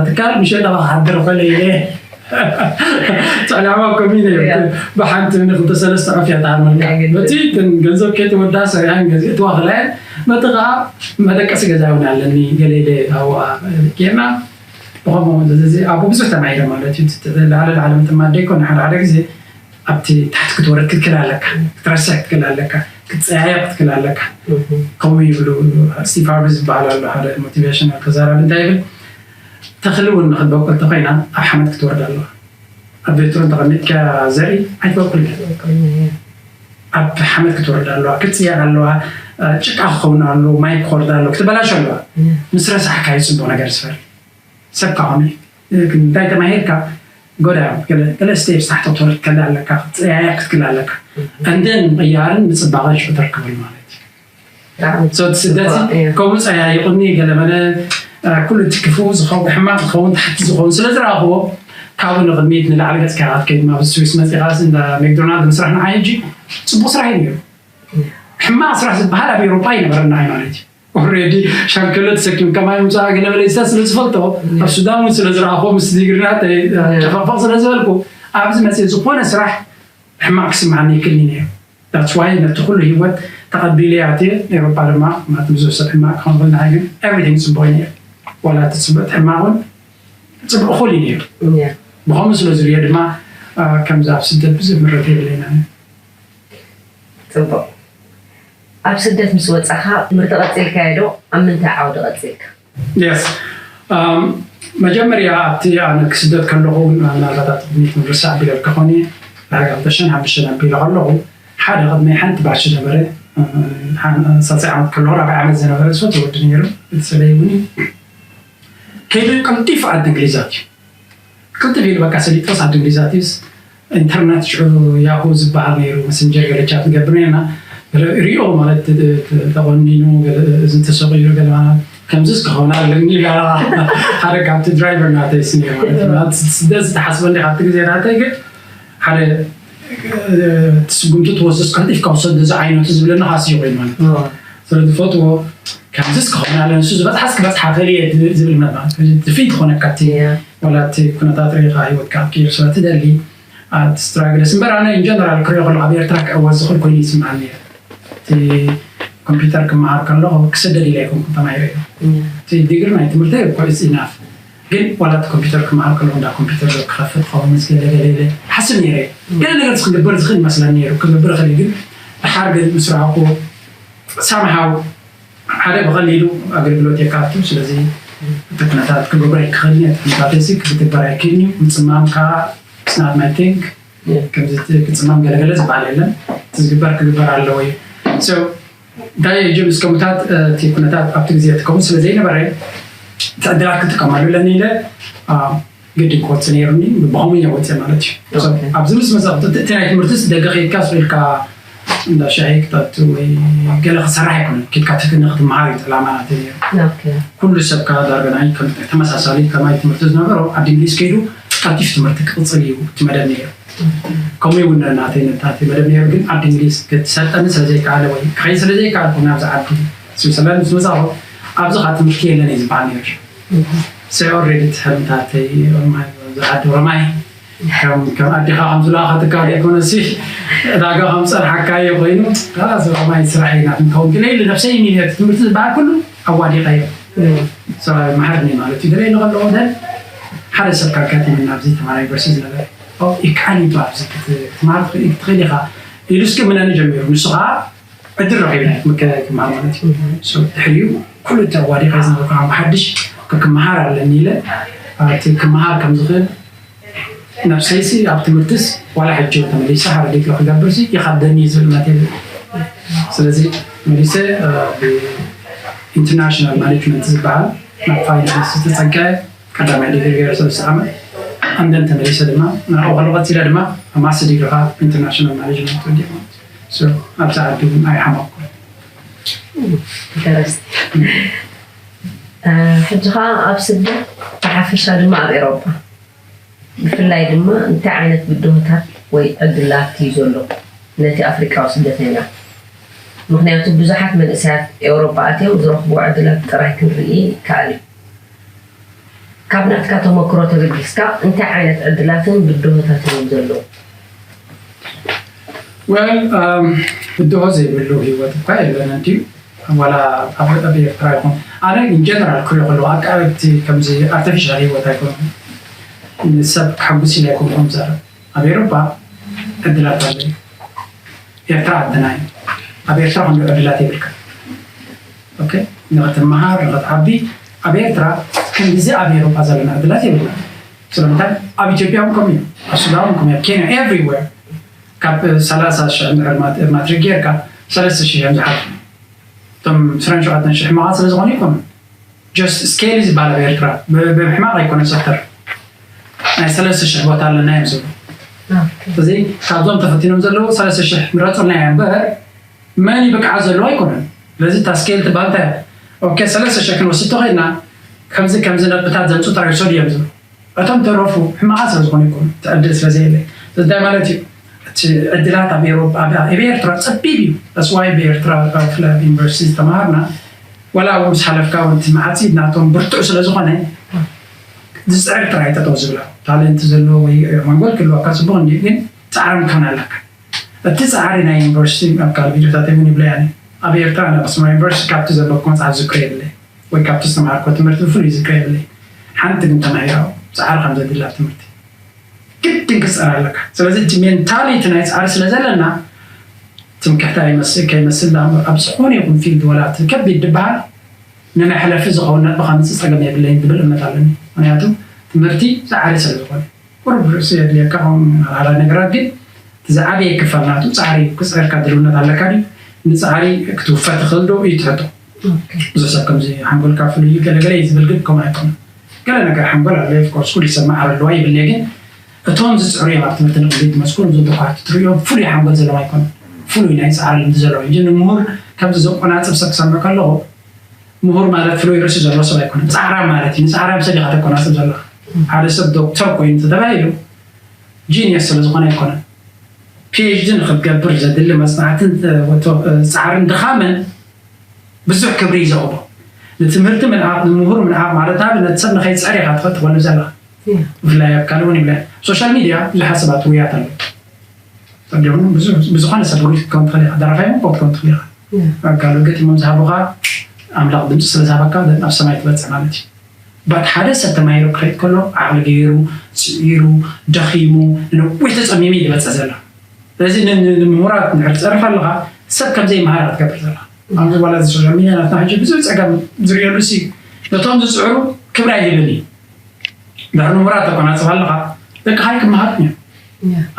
ትካል ምሸት ኣብ ሓድር ኾለ ኢለ ዕላማ ከምኡ ነይሩ። ብሓንቲ ንክልተ ሰለስተ ዕፍ እያ ትሃርመልካ። በቲ ገንዘብ ከይትወዳ ሰሪሐን ገዚእ ትዋኽላየን በቲ ከዓ መደቀሲ ገዛ ይውን ኣለኒ ገለ ኢለ ኣብኣ ጌርና ብኸምኡ እዚ ኣብኡ ብዙሕ ተማሂረ ማለት እዩ። ላዕለ ላዕለ ምጥማት ደይኮነ ሓደ ሓደ ግዜ ኣብቲ ታሕቲ ክትወርድ ክትክል ኣለካ፣ ክትረስሕ ክትክል ኣለካ፣ ክትፀያየቕ ክትክል ኣለካ። ከምኡ ይብሉ ስቲቭ ሃርቨይ ዝበሃል ኣሎ ሓደ ሞቲቬሽናል ተዛራቢ እንታይ ይብል፣ ተኽሊ እውን ንክትበቁል ተኮይና ኣብ ሓመድ ክትወርድ ኣለዋ። ኣብ ቬትሮ እንተቐሚጥካ ዘርኢ ኣይትበቁል። ኣብ ሓመድ ክትወርድ ኣለዋ፣ ክትፅያቕ ኣለዋ፣ ጭቃ ክኸውን ኣለዎ፣ ማይ ክወርድ ኣለዎ፣ ክትበላሽ ኣለዋ። ምስ ረሳሕካ እዩ ፅቡቕ ነገር ዝፈሪ። ሰብ ከ ከመይ እንታይ ተማሂርካ ጎዳ ገለ ስቴፕስ ታሕቲ ክትወርድ ከላ ኣለካ ክትፀያያ ክትክል ኣለካ። እንደን ምቕያርን ምፅባቐን ሽዑ ተርክበሉ ማለት እዩ። እቲ ስደት ከምኡ ፀያይቑኒ ገለመለ ኩሉ እቲ ክፉ ዝኸውን ሕማቅ ዝኸውን ታሕቲ ዝኸውን ስለ ዝረኣኽዎ ካብኡ ንቅድሚት ንላዕሊ ገፅካ ክትከይድ ናብ ስዊስ መፂኻ እንዳ ሜክዶናልድ ምስራሕ ንዓይ ሕጂ ፅቡቅ ስራሕ እዩ ነይሩ። ሕማቅ ስራሕ ዝበሃል ኣብ ኤውሮጳ ኣይነበረና ማለት እዩ። ኦልሬዲ ሻንከሎ ተሰኪምካ ማይ ምምፃእ ገለ መለ ስለ ዝፈልጦ ኣብ ሱዳን እውን ስለ ዝረኣኽዎ ምስ ዲግሪ ናተይ ጨፈቕፈቕ ስለ ዝበልኩ ኣብዚ መፅእ ዝኾነ ስራሕ ሕማቕ ክስምዓኒ ይክልኒ ነይሩ። That's why ነቲ ኩሉ ህይወት ተቐቢለ ኣትየ ኤውሮጳ ድማ ማለት ብዙሕ ሰብ ሕማቕ ክኸውን ንዓይ ግን everything ፅቡቕ እዩ ነይሩ። ዋላ እቲ ፅቡቅ ሕማቕ እውን ፅቡቅ እኹል እዩ ነይሩ። ብኸምኡ ስለ ዝሪኦ ድማ ከምዚ ኣብ ስደት ብዙሕ ምረት የብለይና። ፅቡቅ። ኣብ ስደት ምስ ወፃኻ ትምህርቲ ቀፂልካዮ ዶ? ኣብ ምንታይ ዓውዲ ቀፂልካ? የስ መጀመርያ ኣብቲ ኣነ ክስደት ከለኹ ምናልባት ኣብ ቅድሚት ምርሳዕ ቢለልካ ኾነ ዳርጋ ክልተ ሽሕን ሓሙሽተን ኣቢለ ከለኹ ሓደ ቅድመይ ሓንቲ ባች ነበረ። ሳልሳይ ዓመት ከለኹ ራብዓይ ዓመት ዝነበረ ሰው ተወዲ ነይሩ ቤተሰበይ እውን ከይዱ ቀልጢፉ ዓዲ እንግሊዛት እዩ። ክልተ ፊልም በቃ ሰሊጦስ ዓዲ እንግሊዛት ኢንተርነት ሽዑ ያሁ ዝበሃል ነይሩ መሰንጀር ገለ ቻት ንገብር ነርና። ሪኦ ማለት ተቆኒኑ እዚ ተሰቂሉ ገለ ከምዚስ ክኸውን ኣለኒ ኢላ ሓደ ካብቲ ድራይቨር ናተይ ስኒ ማለት ስደት ዝተሓስበ እንዲ ካብቲ ግዜ ናተይ ግን ሓደ ስጉምቲ ትወስስ ቀልጢፍካ ውሰድ እዚ ዓይነቱ ዝብለና ሃስዮ ኮይኑ ማለት ስለዚ ፈትዎ ከምዚስ ክኸውን ኣለ ንሱ ዝበፅሓስ ክበፅሓ ኽእል እየ ዝብል ድፍኢት ዝኾነካ እቲ ዋላ እቲ ኩነታት ርኢኻ ሂወትካ ክትቅይር ስለ ትደሊ እቲ ስትራግልስ እምበር ኣነ ኢንጀነራል ክሪኦ ከለኩ ኣብ ኤርትራ ክዕወት ዝኽእል ኮይኑ ይስምዓኒ እዩ። እቲ ኮምፒውተር ክመሃር ከለኹ ክስደድ ኢለ ኣይኮንኩን ተማሂረ እዩ። እቲ ዲግሪ ናይ ትምህርተይ እኮ ኢትስ ኢናፍ ግን ዋላ እቲ ኮምፒውተር ክመሃር ከለኹ እንዳ ኮምፒውተር ክኸፍት ኸውን ምስ ገለ ገለ ኢለ ሓስብ ነይረ። ገለ ነገር ክግበር ዝኽእል ይመስለኒ ነይሩ ክገብር እኽእል ግን ድሓር ግን ምስ ረኣኹዎ ሳምሃው ሓደ ብቐሊሉ ኣገልግሎት የካቱ ስለዚ እቲ ኩነታት ክገብሮ ኣይክኽእልን እየ ኩነታት እዚ ክትግበር ኣይክእልን እዩ ምፅማም ከዓ ስናት ማይ ቲንክ ከምዚ ክትፅማም ገለገለ ዝበሃል የለን እቲ ዝግበር ክግበር ኣለዎ እዩ እንታይ ጅምስ ከምታት እቲ ኩነታት ኣብቲ ግዜ ትከውን ስለ ዘይነበረ እቲ ዕድላት ክጥቀመሉ ኣለኒ ኢለ ግድን ክወፅእ ነይሩኒ ብኸምኡ እየ ወፅእ ማለት እዩ ኣብዚ ምስ መፃ እቲ ናይ ትምህርትስ ደገ ከይድካ ስኢልካ እንዳ ሻሂ ክጠጡ ወይ ገለ ክሰራሕ ኣይኮነን ኬድካ ትክነ ክትመሃር እዩ ዕላማ ናተይ ነይሩ ኩሉ ሰብ ከዓ ዳርጋ ናይ ተመሳሳሊ ከማይ ትምህርቲ ዝነበሮ ዓዲ እንግሊዝ ከይዱ ቀልጢፍ ትምህርቲ ክቅፅል እዩ እቲ መደብ ነይሩ ከምኡ እውን ናተይ ነታተይ መደብ ነይሩ ግን ዓዲ እንግሊዝ ክትሰልጠኒ ስለዘይከኣለ ወይ ክኸይድ ስለዘይከኣልኩ ናብዚ ዓዲ ስዊዘርላንድ ምስ መፃኹ ኣብዚ ከዓ ትምህርቲ የለን እዩ ዝበሃል ነይሩ ሰይ ኦልሬዲ ትሕልምታተይ ዝዓዲ ኦሮማይ ከም ኣዴኻ ከም ዝለኣኸትካ ዘይኮነሲ ዕዳጋ ከም ፀንሓካዮ ኮይኑ ኦሮማይ ስራሕ ኢና ክንከውን ግን ኢሉ ነብሰይ ሚልዮን ትምህርቲ ዝበሃል ኩሉ ኣዋዲቐዮ ሰብኣይ መሓርኒ ማለት እዩ ገለ ኢሉ ከለዎ ሓደ ሰብ ካጋጢመና ኣብዚ ተማራ ዩኒቨርሲቲ ዝነበረ ይከኣል እዩ ኣብዚ ክትማር ትኽእል ኢኻ ኢሉ እስኪ ምነኒ ጀሚሩ። ንሱ ከዓ ዕድል ረኺብና ምከ ክመሃር ማለት እዩ። ድሕሪኡ ኩሉ እቲ ኣዋዲኻ ዝነበርኩ ብሓድሽ ክመሃር ኣለኒ ኢለ ኣብቲ ክመሃር ከም ዝኽእል ነብሰይሲ ኣብ ትምህርትስ ዋላ ሕጂ ተመሊሰ ሓደ ዲግሪ ክገብርሲ ይኸብደኒ ዝብል እምነት የለ። ስለዚ መሊሰ ኢንተርናሽናል ማኔጅመንት ዝበሃል ናብ ፋይናንስ ዝተፀገዐ ቀዳማይ ዲግሪ ገይረ ሰለስተ ዓመት ኣንደን ተመሊሰ ድማ ናብኡ ከለቐት ኢለ ድማ ማስ ዲግሪ ከዓ ኢንተርናሽናል ማኔጅመንት ወዲእ ማለት ኣብዛ ዓዲ እውን ኣይሓመቕኩ። ሕጂ ከዓ ኣብ ስደት ብሓፈሻ ድማ ኣብ ኤውሮጳ ብፍላይ ድማ እንታይ ዓይነት ብድሆታት ወይ ዕድላት እዩ ዘሎ ነቲ ኣፍሪቃዊ ስደተኛ? ምክንያቱ ብዙሓት መንእሰያት ኤውሮጳ ኣትዮም ዝረኽብዎ ዕድላት ጥራይ ክንርኢ ይከኣል እዩ። ካብ ናትካ ተመክሮ ተበጊስካ እንታይ ዓይነት ዕድላትን ብድሆታትን እዮም ዘለዉ? ወል ብድሆ ዘይብሉ ህይወት እኳ የለን እንድዩ። ዋላ ኣብ ኣብ ኤርትራ ይኹን ኣነ ኢንጀነራል ክሪኦ ከለዎ ኣቃረብቲ ከምዚ ኣርቲፊሻል ህይወት ኣይኮኑ ንሰብ ክሓጉስ ኢለ ኣይኮንኩም ዘረብ ኣብ ኤሮፓ ዕድላት ኣለዩ። ኤርትራ ዓድና እዩ። ኣብ ኤርትራ ክንዶ ዕድላት የብልካ። ንክትመሃር ንክትዓቢ ኣብ ኤርትራ ከምዚ ኣብ ኤሮፓ ዘለና ዕድላት የብልና። ስለምንታይ ኣብ ኢትዮጵያ እውን ከምኡ እዩ፣ ኣብ ሱዳን እውን ከምኡ እዩ፣ ኣብ ኬንያ ኤቭሪዌር ካብ ሰላሳ ሽሕ እንድሕር ማትሪክ ጌርካ ሰለስተ ሽሕ እዮም ዝሓልፉ። እቶም ዕስራን ሸውዓተን ሽሕ ሕማቓት ስለ ዝኾኑ ይኮኑ። ጀስት ስኬል ዝበሃል ኣብ ኤርትራ ብሕማቕ ኣይኮነ ሰክተር ናይ ሰለስተ ሽሕ ቦታ ኣለና እዮም ዝብሉ። እዚ ካብዞም ተፈቲኖም ዘለዉ ሰለስተ ሽሕ ምረፁልና እዮም እምበር መን ብቅዓት ዘለዎ ኣይኮነን። ስለዚ እታ ስኬል ትበሃል እንታይ ኦኬ ሰለስተ ሽሕ ክንወስድ ተኸኢልና ከምዚ ከምዚ ነጥብታት ዘምፁ ጥራይ ውሰዱ እዮም ዝብሉ። እቶም ተረፉ ሕማቓት ስለ ዝኾኑ ይኮኑ እቲ ዕድል ስለ ዘየለ። እዚ እንታይ ማለት እዩ? እቲ ዕድላት ኣብ ኤሮፓ ኣብ ኣብ ኤርትራ ጸቢብ እዩ። That's why ብኤርትራ ብፍላይ ኣብ ዩኒቨርሲቲ ዝተምሃርና ዋላ ኣብኡ ምስ ሓለፍካ እውን እቲ መዓጺድ ናቶም ብርቱዕ ስለ ዝኾነ ዝጽዕር ጥራይ ጠጠው ዝብላ ታለንት ዘለዎ ወይ ማንጎል ክህልወካ ጽቡቕ እንዲ ግን ጻዕሪ ምካን ኣለካ። እቲ ጻዕሪ ናይ ዩኒቨርሲቲ ኣብ ካልእ ቪድዮታት እውን ይብለያ ኣብ ኤርትራ ናይ ኣክሱም ዩኒቨርሲቲ ካብቲ ዘንበብኩ መጽሓፍ ዝክረ የብለይ ወይ ካብቲ ዝተምሃርኮ ትምህርቲ ብፍሉይ ዝክረ የብለይ። ሓንቲ ግን ተማሂራ ጻዕሪ ከም ዘድላ ትምህርቲ ግድን ክፀር ኣለካ። ስለዚ እቲ ሜንታሊቲ ናይ ፃዕሪ ስለ ዘለና ትምክሕቲ ኣይመስል ከይመስል ዳ ኣብ ዝኾነ ይኹን ፊልድ ወላ እቲ ከቢድ ዝበሃል ንመሕለፊ ዝኸውን ነጥቢ ከምፅእ ፀገም የብለይን ዝብል እምነት ኣለኒ። ምክንያቱ ትምህርቲ ፃዕሪ ስለ ዝኾነ ቁሩብ ርእሲ የድልየካ ኸውን ራላ ነገራት ግን እቲ ዝዓበየ ክፋል ናቱ ፃዕሪ እዩ። ክፅዕርካ ድልውነት ኣለካ ድዩ? ንፃዕሪ ክትውፈ ትኽእል ዶ እዩ ትሕቶ። ብዙሕ ሰብ ከምዚ ሓንጎልካ ፍሉይ እዩ ገለገለ እዩ ዝብል ግን ከምኡ ኣይኮነን። ገለ ነገር ሓንጎል ኣሎ ኦፍኮርስ ኩሉ ሰብ ማዕረ ኣለዋ ይብል እየ ግን እቶም ዝፅዕሩ እዮም ኣብ ትምህርቲ ንቕድሚት ዝመስኩ እዞም ተኳሕቲ ትርእዮም ፍሉይ ሓንጎል ዘለዎም ኣይኮኑን። ፍሉይ ናይ ፃዕሪ ልምዲ ዘለዎም እዩ። ንምሁር ከምዚ ዘቆናፅብ ሰብ ክሰምዕ ከለኹ ምሁር ማለት ፍሉይ ርእሲ ዘለዎ ሰብ ኣይኮነን። ፃዕራም ማለት እዩ። ንፃዕራም ሰብ ኢኻ ተቆናፅብ ዘለኻ። ሓደ ሰብ ዶክተር ኮይኑ ተተባሂሉ ጂኒየስ ስለ ዝኾነ ኣይኮነን። ፒኤችዲ ንክትገብር ዘድሊ መፅናዕትን ፃዕርን ድኻምን ብዙሕ ክብሪ እዩ ዘቕቦ። ንትምህርቲ ምንዓቕ ንምሁር ምንዓቕ ማለት ንኣብነት ሰብ ንኸይፅዕር ኢኻ ትኽእል ትኾኑ ዘለኻ። ብፍላይ ኣብ ካልእ እውን ይብለ ሶሻል ሚድያ ብዙሓት ሰባት ውያት ኣለዉ። ጸቢቑን ብዝኾነ ሰብ ውሩይ ክትከውን ትኽእል ኢኻ። ደራፋይ እውን ክትከውን ትኽእል ኢኻ። ኣብ ካልእ ገጢሞም ዝሃቡኻ ኣምላኽ ድምፂ ስለ ዝሃበካ ናብ ሰማይ ትበፅሕ ማለት እዩ። ባት ሓደ ሰብ ተማሂሩ ክኸይድ ከሎ ዓቕሊ ገይሩ፣ ፅዒሩ፣ ደኺሙ፣ ንነዊሕ ተፀሚሙ እዩ ዝበፅሕ ዘሎ። ስለዚ ንምሁራት እንድሕር ትፀርፍ ኣለኻ ሰብ ከም ዘይመሃር ክትገብር ዘለኻ ኣብዚ ዋላ እዚ ሶሻል ሚድያ ናትና ሕጂ ብዙ ፀገም ዝርእየሉ ሲ ነቶም ዝፅዕሩ ክብሪ ኣይህብን እዩ። ድሕሪ ምሁራት ተቆናፅብ ኣለኻ ደቅኻ ክመሃር እዮም።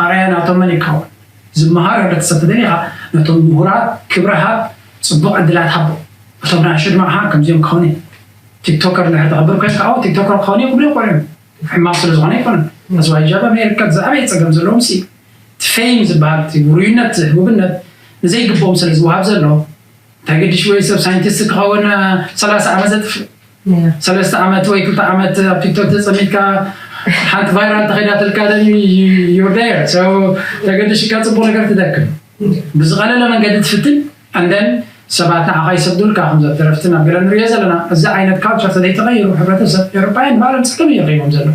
ኣርኣያ ናቶም መን ይካውን ዝመሃር ሕብረተሰብ ተደሊኻ ነቶም ምሁራት ክብሪ ሃብ ፅቡቕ ዕድላት ሃቦ እቶም ናእሹ ድማ ኣሃ ከምዚኦም ክኸውን ቲክቶከር እንድሕር ተኸብር ኮይንካ ቲክቶከር ክኸውን እዮም ክብሉ ይቆርዮም ሕማቕ ስለ ዝኾነ ኣይኮነን። መስዋይ ጃብ ኣሜሪካ ዝዓበየ ፀገም ዘለዎም ሲ እቲ ፌም ዝበሃል እቲ ውሩይነት ውብነት ንዘይግብኦም ስለ ዝወሃብ ዘሎ እንታይ ገዲሽ ወይ ሰብ ሳይንቲስት ክኸውን ሰላሳ ዓመት ዘጥፍእ ሰለስተ ዓመት ወይ ክልተ ዓመት ኣብ ቲክቶክ ተፀሚጥካ ሓንቲ ቫይራል ተኸይዳትልካ ደ you're there so ተገዲሽካ ፅቡቅ ነገር ትደክም ብዝቐለለ መንገዲ ትፍትን and then ሰባት ንዓኻ ይሰዱልካ ከም ዘደረፍትን ኣብ ገለ ንሪኦ ዘለና እዚ ዓይነት ካልቸር ተዘይተቐይሩ ሕብረተሰብ ኤሮፓያን ባዕሎም ፀገም እዮም ረኪቦም ዘለዉ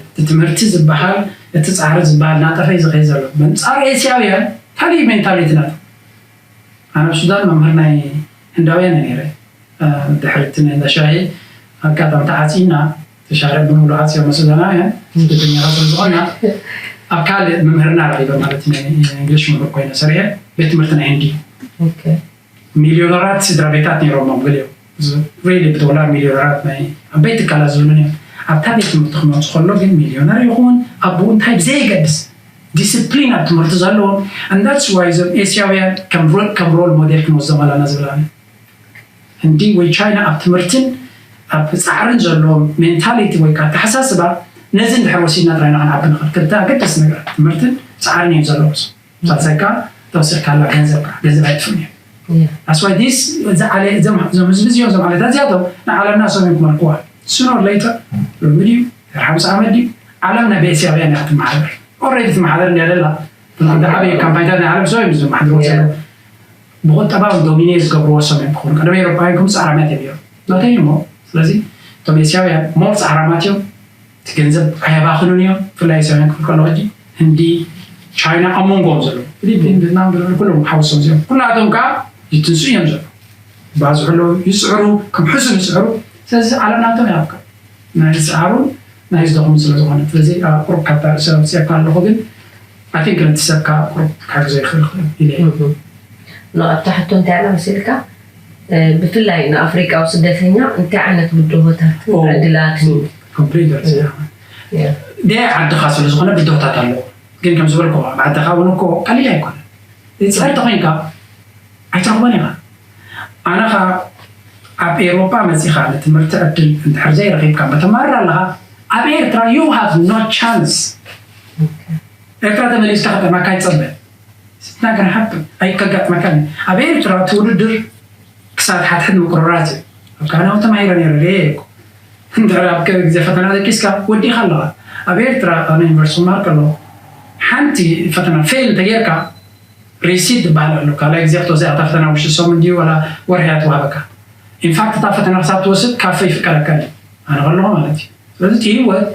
እቲ ትምህርቲ ዝበሃል እቲ ፃዕሪ ዝበሃል ናጠፈ እዩ ዝኸይድ ዘሎ በንፃር ኤስያውያን ካልእ ሜንታሊቲ ናት ኣነ ኣብ ሱዳን መምህር ናይ ህንዳውያን ነይረ ድሕሪ እቲ ናይ እንዳሻሂ ኣጋጣሚ ተዓፂና ተሻርዕ ብምሉ ዓፅዮ መሱዳናውያን ስደተኛታት ስለ ዝኾና ኣብ ካልእ ምምህርና ረኺበ ማለት ናይ እንግሊሽ ምሁር ኮይነ ሰሪሐ ቤት ትምህርቲ ናይ ህንዲ ሚሊዮነራት ስድራ ቤታት ነይሮሞም ገሊኦም ሪሊ ብዶላር ሚሊዮነራት ናይ ዓበይቲ ትካላት ዝብሉን እዮም። ኣብታ ቤት ትምህርቲ ክመፁ ከሎ ግን ሚሊዮነር ይኹን ኣብኡ እንታይ ብዘየገድስ ዲስፕሊን ኣብ ትምህርቲ ዘለዎም እንዳስ ዋይ እዞም ኤስያውያን ከም ሮል ሞዴል ክንወስዶም ኣለና ዝብል ኣነ። ህንዲ ወይ ቻይና ኣብ ትምህርትን ኣብ ፃዕርን ዘለዎም ሜንታሊቲ ወይ ከዓ ኣተሓሳስባ ነዚ እንድሕር ወሲድና ጥራይና ክንዓቢ ንኽእል። ክልተ ኣገደስቲ ነገራት ትምህርትን ፃዕርን እዮም ዘለዎም። ሳልሳይ ከዓ ተወሲድካላ ገንዘብ ከዓ ገንዘብ ኣይጥፍኡን እዮም። ኣስዋይ ዲስ እዞም ህዝቢ እዚኦም እዞም ዓሌታት እዚኣቶም ንዓለምና እሶም እዮም ክመልክዋ። ስኖር ሌተር ሎሚ ድዩ ድሕሪ ሓምሳ ዓመት ድዩ ዓለምና ብኤስያውያን እያ ክትመሓደር። ኦልሬዲ ትመሓደር እንድያ ደላ ዓበየ ካምፓኒታት ናይ ዓለም ሰው እዮም ዝመሓድርዎ ዘለዉ። ብቁጠባዊ ዶሚኔት ዝገብርዎ ሰም እዮም ክኾኑ ቀደም ኤሮፓውያን ከም ፃዕራማት እዮም እዮም ናተይ እሞ ስለዚ እቶም ኤስያውያን ሞር ፃዕራማት እዮም። እቲ ገንዘብ ኣየባኽኑን እዮም። ብፍላይ ኤስያውያን ክፍል ከሎ ሕጂ ህንዲ፣ ቻይና ኣብ መንጎኦም ዘለዉ ፊሊፒን፣ ቪትናም ዝብሉ ኩሎም ሓውሶም እዚኦም ኩላቶም ከዓ ይትንሱ እዮም ዘለዉ። ይባዝሑ ኣለዉ፣ ይፅዕሩ፣ ክምሕሱ ይፅዕሩ። ስለዚ ዓለም ናቶም እያ ኣብካ ናይ ዝፅዓሩን ናይ ዝደኽሙን ስለ ዝኾነ ስለዚ ቁሩብ ካብታ ርእሰ ኣውፅኤካ ኣለኹ ግን ኣይ ቲንክ ነቲ ሰብ ከዓ ቁሩብ ክሕግዞ ይኽእል ኢለ እየ። ንኣብታ ሕቶ እንታይ ኣላ መሲልካ ብፍላይ ንኣፍሪቃዊ ስደተኛ እንታይ ዓይነት ብድሆታት ዕድላት ኮምፕሊት ደ ዓድኻ ስለ ዝኾነ ብድሆታት ኣለዎ ግን ከም ዝበልኩ ኣብ ዓድኻ እውን እኮ ቀሊል ኣይኮነ ይፅዕር ተኮይንካ ኣይትረኽቦን ኢኻ ኣነ ኸዓ ኣብ ኤውሮጳ መጺኻ ንትምህርቲ ዕድል እንድሕር ዘይረኺብካ ምትማርር ኣለኻ ኣብ ኤርትራ you have no chance ኤርትራ ተመሊስካ ከጋጥመካ ኣይትጸበ it's not gonna happen ኣይከጋጥመካን ኣብ ኤርትራ እቲ ውድድር ክሳብ ሓድሕድ ምቁርራት እዩ ኣብ ካናው ተማሂረ ነይረ ርኤ እኮ እንድሕር ኣብ ግዜ ፈተና ደቂስካ ወዲእኻ ኣለኻ ኣብ ኤርትራ ኣነ ዩኒቨርሲቲ ማር ከለኹ ሓንቲ ፈተና ፌል እንተጌርካ ሪሲት ዝበሃል ኣሎ ካልኣይ ግዜ ክትወስዳ እታ ፈተና ውሽጢ ሰሙን ድዩ ዋላ ወርሒ እያ ትወሃበካ ኢንፋክት እታ ፈተና ክሳብ ትወስድ ካፈ ይፍቀደካ እዩ ኣነ ከለኹ ማለት እዩ ስለዚ እቲ ህይወት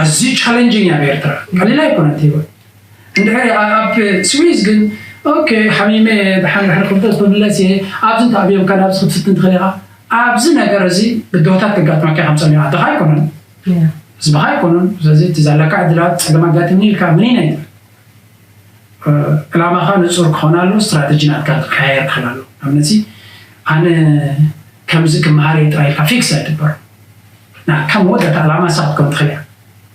ኣዝዩ ቻለንጂንግ እያ ብኤርትራ ቀሊል ኣይኮነ እቲ ህይወት እንድሕር ኣብ ስዊዝ ግን ኦኬ ሓሚመ ድሓን ድሕሪ ክፍተት ብምለስ እየ ኣብዚ እንተኣብዮም ካን ኣብዚ ክትፍትን ትኽእል ኢኻ ኣብዚ ነገር እዚ ብድሆታት ከጋጥመካ ከም ፀኒሑ ዓድኻ ኣይኮነን ህዝብኻ ኣይኮኑን ስለዚ እቲ ዘለካ ዕድላት ፀገም ኣጋጢምኒ ኢልካ ምንና ይትብል ዕላማኻ ንፁር ክኾን ኣሎ ስትራተጂ ናትካ ክቀያየር ክኽእል ኣሎ ኣብነዚ ኣነ ከምዚ ክመሃር እየ ጥራይ ኢልካ ፊክስ ኣይትግበሮ ናካ መወዳእታ ዕላማ ንሳ ክትከውን ትኽእል እያ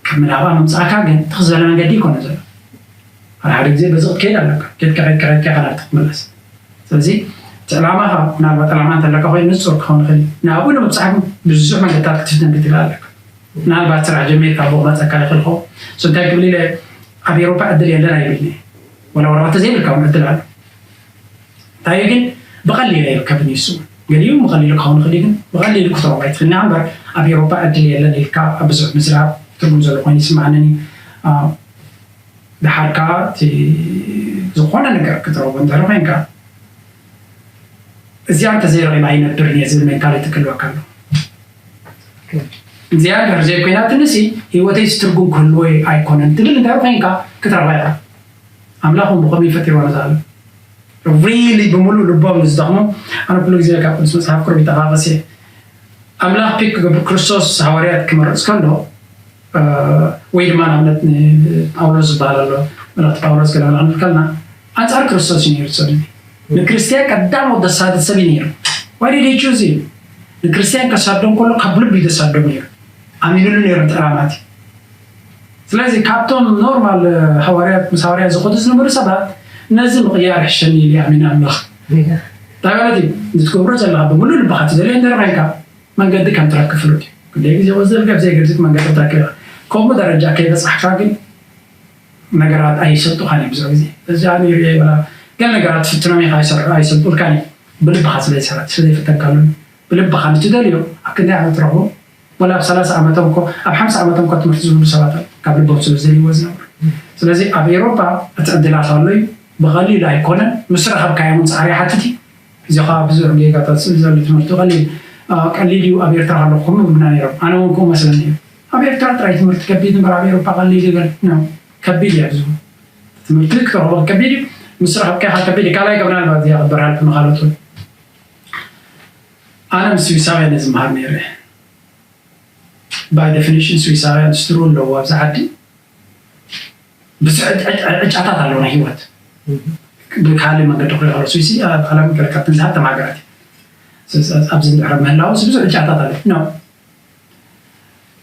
ካብ ምናባ ምምፃእካ ግን ትኽ ዝበለ መንገዲ ይኮነ ዘሎ ሓደ ሓደ ግዜ በዚ ክትከይድ ኣለካ ኬድካ ኬድካ ኬድካ ናብቲ ክትምለስ ስለዚ እቲ ዕላማኻ ምናልባት ዕላማ እንተለካ ኮይኑ ንፁር ክኸውን ይኽእል እዩ ናብኡ ንምብፃሕ ግን ብዙሕ መንገድታት ክትፍትን ክትግል ኣለካ ምናልባት ስራሕ ጀሚርካ ብኡ ክመፀካ ይኽእል ኸውን so እንታይ ክብል ኢለ ኣብ ኤውሮፓ ዕድል የለን ኣይብልን እየ ወላ ወረቐት ተዘይብልካ እውን ዕድል ኣሎ እንታይ ግን ብቐሊል ኣይርከብን እዩ እሱ ገሊኡ ብቐሊሉ ክኸውን ይኽእል እዩ ግን ብቐሊሉ ክትረኽቦ ኣይትኽእል ኢና እምበር ኣብ ኤውሮፓ ዕድል የለን ኢልካ ኣብ ብዙሕ ምዝራብ ትርጉም ዘሎ ኮይኑ ይስምዓንን እዩ ድሓር ከዓ እቲ ዝኾነ ነገር ክትረኽቦ እንድሕር ኮይንካ እዚኣ እንተዘይረኺባ ኣይነብርን እየ ዝብል ሜንታሊቲ ክህልወካ ኣሎ እዚኣ እንድሕር ዘይኮይናትንሲ ህይወተይስ ትርጉም ክህልዎ ኣይኮነን ትብል እንድሕር ኮይንካ ክትረኽባ ኢኻ ኣምላኽ እውን ብኸመይ ፈጢርዋ ነዛ ዓለም ሪሊ ብምሉእ ልቦም ንዝደኽሙ ኣነ ኩሉ ግዜ ካብ ቅዱስ መፅሓፍ ቅሩብ ይጠቓቐስ እየ ኣምላኽ ፒክ ክገብር ክርስቶስ ሃዋርያት ክመርፅ ከሎ ወይ ድማ ንኣብነት ጳውሎስ ዝበሃል ኣሎ መልእክቲ ጳውሎስ ገለ ክንብል ከለና ኣንፃር ክርስቶስ እዩ ነይሩ ዝፀሊ ንክርስትያን ቀዳም ወደ ሳድት ሰብ እዩ ነይሩ ዋይ ዲድ ዩ ቹዝ እዩ ንክርስትያን ከሳዶም ከሎ ካብ ልቡ እዩ ዘሳዶም ነይሩ ኣሚኑሉ ነይሩ ተራማት እዩ ስለዚ ካብቶም ኖርማል ሃዋርያት ምስ ሃዋርያት ዝኸዱ ዝነበሩ ሰባት ነዚ ምቕያር ይሕሸኒ ኢሉ ኣሚኑ ኣምላኽ እንታይ ማለት እዩ ንትገብሮ ዘለኻ ብምሉእ ልብኻ ትደልዮ እንድሕር ኮይንካ መንገዲ ከም ትረክብ ፍሉጥ እዩ። ክንደይ ግዜ ወዘልገብ ዘይገድድ መንገዲ ትረክብ ኢኻ። ከምኡ ደረጃ ከይበጻሕካ ግን ነገራት ኣይሰልጡኻን እዮም ብዙሕ ግዜ። እዚ ኣነ ይሪኦ ይበላ ገለ ነገራት ትፍትኖም ኢኻ ኣይሰልጡልካን እዮም። ብልብኻ ስለ ዘይሰራ ስለ ዘይፈተንካሎም ብልብኻ ንትደልዮ ኣብ ክንደይ ዓመት ትረኽቦ ወላ ኣብ ሰላሳ ዓመቶም እኮ ኣብ ሓምሳ ዓመቶም እኮ ትምህርቲ ዝብሉ ሰባት ኣለዉ ካብ ልቦም ስለ ዝደልይዎ ዝነብሩ። ስለዚ ኣብ ኤውሮጳ እቲ ዕድላት ኣሎ እዩ ብቐሊሉ ኣይኮነን ምስ ረኸብካዮ እውን ጻዕሪ ይሓትት እዩ። እዚ ኸኣ ብዙሕ ጌጋታት ስእሊ ዘሎ ትምህርቲ ቀሊል ቀሊል እዩ ኣብ ኤርትራ ከለኹ ከምኡ ይብሉና ነይሮም ኣነ እውን ከምኡ መስለኒ እዩ ኣብ ኤርትራ ጥራይ ትምህርቲ ከቢድ እምበር ኣብ ኤውሮፓ ቀሊል ይበል ነው ከቢድ እያ ብዙ ትምህርቲ ክትረኽቦ ከቢድ እዩ ምስ ረኸብካ ኢኻ ከቢድ እዩ ካልኣይ ገብና ልባ እዚኣ ክበርሃልኩ ንኻልኦት እውን ኣነ ምስ ስዊሳውያን እየ ዝመሃር ነይረ by definition ስዊሳውያን ስትሩ ኣለዎ ኣብዚ ዓዲ ብዙሕ ዕጫታት ኣለዎ ናይ ህይወት። ብካልእ መንገዲ ክሪኦ ከሎ ስዊሲ ዓለም ገለ ካብተን ዝሃብተማ ሃገራት እዩ። ኣብዚ እንድሕር ምህላው ብዙሕ ዕጫታት ኣሎ። ኖ፣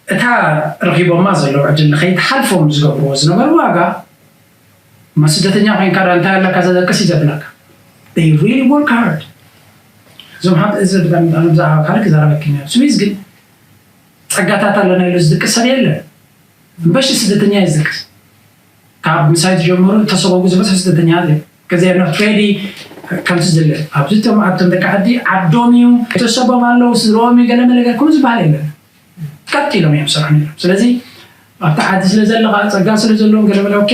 እታ ረኺቦማ ዘለዉ ዕድል ንኸይትሓልፎም ዝገብርዎ ዝነበሩ ዋጋ፣ እማ ስደተኛ ኮይንካ ዳ እንታይ ኣለካ ዘደቅስ እዩ ዘብላካ። They really work hard። እዞም ሃብ እዚ ብዛዕባ ካልእ ክዛረበኪ ነይሩ። ስዊዝ ግን ጸጋታት ኣለና ኢሉ ዝድቅስ ሰብ የለን። እምበሺ ስደተኛ እዩ ዝድቅስ። ካብ ምሳይ ዝጀምሩ ተሰጎጉ ዝበዝሑ ስደተኛታት እዮም። ከዚ ኖት ሬዲ ከምቲ ዝድለ ኣብዚ ቶም ኣብቶም ደቂ ዓዲ ዓዶም እዩ፣ ቤተሰቦም ኣለዉ፣ ስድርኦም እዩ፣ ገለ መለ ገለ ከምኡ ዝበሃል የለን። ቀጥ ኢሎም እዮም ዝሰርሑ ነይሮም። ስለዚ ኣብቲ ዓዲ ስለ ዘለኻ ጸጋ ስለ ዘለዎም ገለ መለ ኦኬ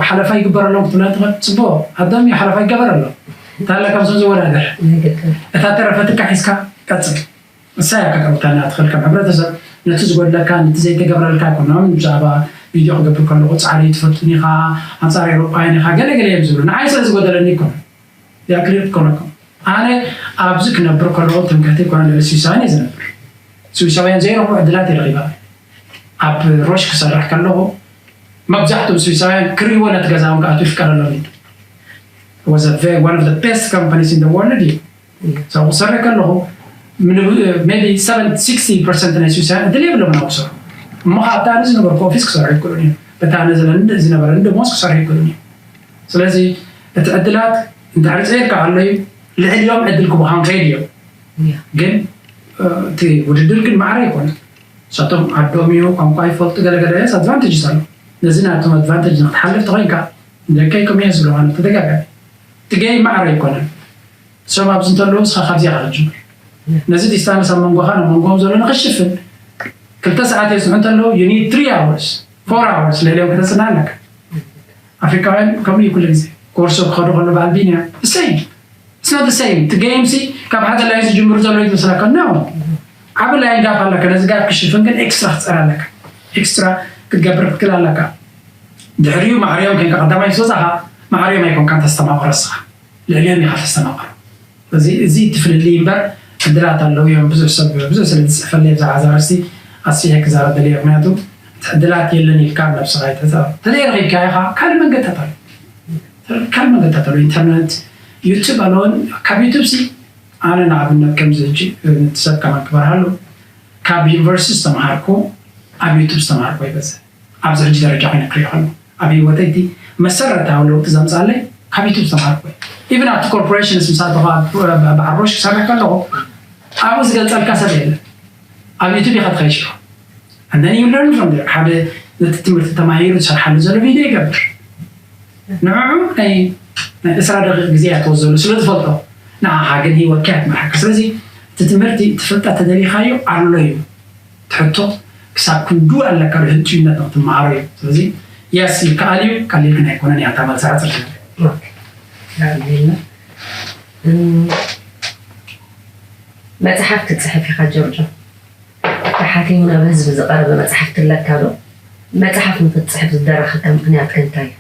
ሓለፋ ይግበረሎም ክትብላ ትኽእል። ጽቡቕ፣ ዓዶም እዩ ሓለፋ ይገበረሎም። እንታለ ካብዞም ዝወዳደር እታ ተረፈትካ ሒዝካ ቀጽል። እሳ እያ ከተውተና ትኽእል ከም ሕብረተሰብ ነቲ ዝጎድለካ ነቲ ዘይተገብረልካ ኩኖም ብዛዕባ ቪድዮ ክገብር ከለኹ ጻዕሪ ትፈቱን ኢኻ ኣንጻር ኤሮጳውያን ኢኻ ገለ ገለ እዮም ዝብሉ ንዓይ ስለ ዝጎደለኒ ይኮነ ያክሊር ክኮነኩም ኣነ ኣብዚ ክነብር ከለኹ ትምክሕቲ ይኮነ ልዕሊ ስዊሳውያን እየ ዝነብር ስዊሳውያን ዘይረኽቡ ዕድላት ይረኺባ ኣብ ሮሽ ክሰርሕ ከለኹ መብዛሕትኦም ስዊሳውያን ክርእይዎ ነቲ ገዛውን ክኣትዉ ይፍቀደሎም እዩ was a very, one of the best companies in the world እዩ ሰው ክሰርሕ ከለኹ maybe seventy sixty percent ናይ ስዊሳውያን ዕድል የብሎም ናብ ክሰርሑ እሞ ካብታ ኣነ ዝነበርኩ ኦፊስ ክሰርሑ ይክእሉን እዮም በታ ኣነ ዝነበረኒ ደሞዝ ክሰርሑ ይክእሉን እዮም ስለዚ እቲ ዕድላት እንድሕር ፀየድካ ኣሎ እዩ ልዕሊኦም ዕድል ክቡሃም ከይድ እዮም ግን እቲ ውድድር ግን ማዕረ ኣይኮነ ንሳቶም ዓዶም እዩ ቋንቋ ይፈልጡ ገለገለ ኣድቫንቴጅ ኣሎ ነዚ ናቶም ኣድቫንቴጅ ንክትሓልፍ ተኮይንካ ደቀይ ከምየ ዝብለዋ ተደጋጋሚ እቲ ገይ ማዕረ ኣይኮነን እሶም ኣብዚ እንተለዉ ንስኻ ካብዚኣ ክትጅምር ነዚ ዲስታንስ ኣብ መንጎኻ ናብ መንጎም ዘሎ ንክሽፍን ክልተ ሰዓት የፅሑ እንተለዉ you need three hours four hours ልዕሊኦም ክተፅና ኣለካ ኣፍሪካውያን ከምኡ እዩ ኩሉ ግዜ ኮርሶ ክኸዱ ከሎ ብኣልቢንያ ሰይ ስና ሰይ እቲ game ሲ ካብ ሓደ ላይን ዝጅምሩ ዘሎ ይመስለካ no ዓቢ ላይን ጋፕ ኣለካ ነዚ ጋፕ ክሽፍን ግን ኤክስትራ ክትፀር ኣለካ ኤክስትራ ክትገብር ክትክል ኣለካ ድሕሪኡ ማዕርዮም ከንካ ቀዳማይ ስወፃኻ ማዕርዮም ኣይኮንካ ተስተማቕሮ ስኻ ልዕሊኦም ኢኻ ተስተማቕሮ እዚ እዚ ትፍልልይ እምበር ዕድላት ኣለዉ እዮም ብዙሕ ሰብ ብዙሕ ስለ ዝፅሕፈለይ ብዛዕባ ዛረስቲ ኣስፊሐ ክዛረብ ደልየ ምክንያቱ እቲ ዕድላት የለን ኢልካ ነብስኻ ይተፃ ተለይ ረኺብካ ኢኻ ካልእ መንገድታት ኣሎ ካልእ መንገድታት ኣሎ ኢንተርነት ዩቱብ ኣለውን ካብ ዩቱብ ሲ ኣነ ንኣብነት ከምዚ ሕጂ ንትሰብ ከማን ክበርሃሉ ካብ ዩኒቨርሲቲ ዝተምሃርኩ ኣብ ዩቱብ ዝተምሃርኩ ይበዝሕ ኣብዚ ሕጂ ደረጃ ኮይነ ክሪኦ ከሎ ኣብ ህይወተይ እቲ መሰረታዊ ለውጢ ዘምፃለይ ካብ ዩቱብ ዝተምሃርኩ ኢቨን ኣብቲ ኮርፖሬሽንስ ምሳተኻ በዓል ሮሽ ክሰርሕ ከለኹ ኣብኡ ዝገልፀልካ ሰብ የለን ኣብ ዩቱብ ኢኻ ትኸይድ ሽዑ and then you learn from there ሓደ ነቲ ትምህርቲ ተማሂሩ ዝሰርሓሉ ዘሎ ቪድዮ ይገብር ንዕዑ ናይ ናይ እስራ ደቂቕ ግዜ እያ ትወስደሉ ስለ ዝፈልጦ ንዓኻ ግን ህይወትካ እያ ትመርሓካ ስለዚ እቲ ትምህርቲ እቲ ፍልጠት ተደሊኻዮ ኣሎ እዩ ትሕቶ ክሳብ ክንዱ ኣለካ ዶ ህንጭዩነት ንክትመሃሮ እዩ ስለዚ የስ ይከኣል እዩ ቀሊል ግን ኣይኮነን እያ እታ መልሲ ሓፅር ዝበለ መፅሓፍ ክትፅሕፍ ኢኻ ጆርጆ ተሓቲሙ ናብ ህዝቢ ዝቐረበ መፅሓፍ ትለካ ዶ? መፅሓፍ ንክትፅሕፍ ዝደረኸካ ምኽንያት ከ እንታይ እዩ?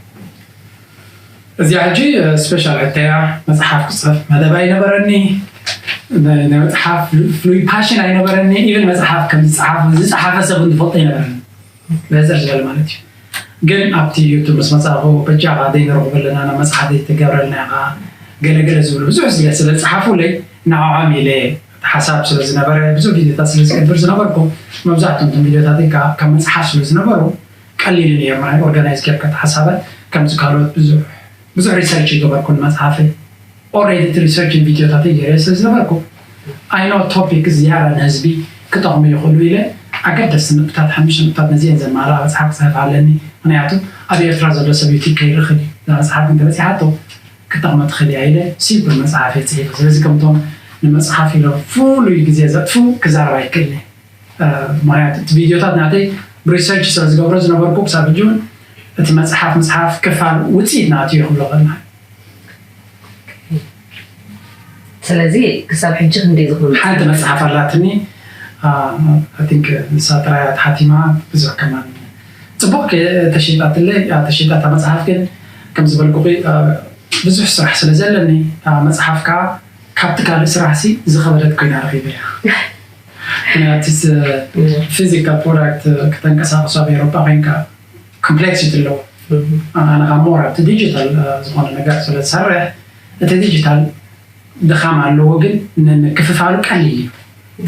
እዚኣ ሕጂ ስፔሻል ሕተያ መፅሓፍ ክፅሕፍ መደብ ኣይነበረኒ ናይ መፅሓፍ ፍሉይ ፓሽን ኣይነበረኒ ኢቨን መፅሓፍ ከም ዝፀሓፍ ዝፀሓፈ ሰብ ዝፈልጦ ኣይነበረኒ በዘር ዝበለ ማለት እዩ ግን ኣብቲ ዩቱብ ምስ መፃእኹ በጃኻ ዘይንረኽቡ ኣለና ናብ መፅሓፍ ዘይተገብረልና ኢኻ ገለገለ ዝብሉ ብዙሕ ስለ ዝፀሓፉለይ ንዕዖም ኢለ እቲ ሓሳብ ስለ ዝነበረ ብዙሕ ቪድዮታት ስለ ዝገብር ዝነበርኩ መብዛሕትኦም እቶም ቪድዮታተይ ካብ መፅሓፍ ስለ ዝነበሩ ቀሊል ነይሩ ናይ ኦርጋናይዝ ጌርካ እቲ ሓሳባት ከምዚ ካልኦት ብዙሕ ብዙሕ ሪሰርች ይገበርኩ ንመፅሓፈይ ኦሬዲ እቲ ሪሰርች ቪድዮታተይ ገይረ ስለ ዝነበርኩ ኣይኖ ቶፒክ ዝያዳ ንህዝቢ ክጠቕሙ ይኽእሉ ኢለ ኣገደስቲ ንጥብታት ሓሙሽተ ንጥብታት ነዚአን ዘማልኣ መፅሓፍ ክፅሕፍ ኣለኒ ምክንያቱ ኣብ ኤርትራ ዘሎ ሰብ ዩቲብ ከይርኽብ እዩ እዛ መፅሓፍ እንተበፂሓቶ ክጠቕመ ትኽእል እያ ኢለ ሲምፕል መፅሓፍ እየ ፅሒፈ ስለዚ ከምቶም ንመፅሓፍ ኢሎም ፍሉይ ግዜ ዘጥፍኡ ክዛረብ ኣይክእልን እየ ምክንያቱ እቲ ቪድዮታት ናተይ ብሪሰርች ስለ ዝገብሮ ዝነበርኩ ክሳብ ሕጂ እውን እቲ መፅሓፍ ምፅሓፍ ክፋል ውፅኢት ናቱ እዩ ክብሎ ከልና ስለዚ ክሳብ ሕጂ ክንደይ ዝኾኑ ሓንቲ መፅሓፍ ኣላትኒ ንሳ ጥራያ ተሓቲማ ብዙሕ ከማን ፅቡቅ ተሸጣትለ ተሸጣታ መፅሓፍ ግን ከም ዝበልኩ ብዙሕ ስራሕ ስለ ዘለኒ መፅሓፍ ከዓ ካብቲ ካልእ ስራሕ ሲ ዝኸበደት ኮይና ረኺበያ ምክንያቱ ፊዚካል ፕሮዳክት ከተንቀሳቀሱ ኣብ ኤሮፓ ኮይንካ ኮምፕሌክሲቲ ኣለዎ ኣነ ካብ ሞር ኣብቲ ዲጂታል ዝኾነ ነገር ስለ ዝሰርሕ እቲ ዲጂታል ድኻም ኣለዎ፣ ግን ንምክፍፋሉ ቀሊል እዩ።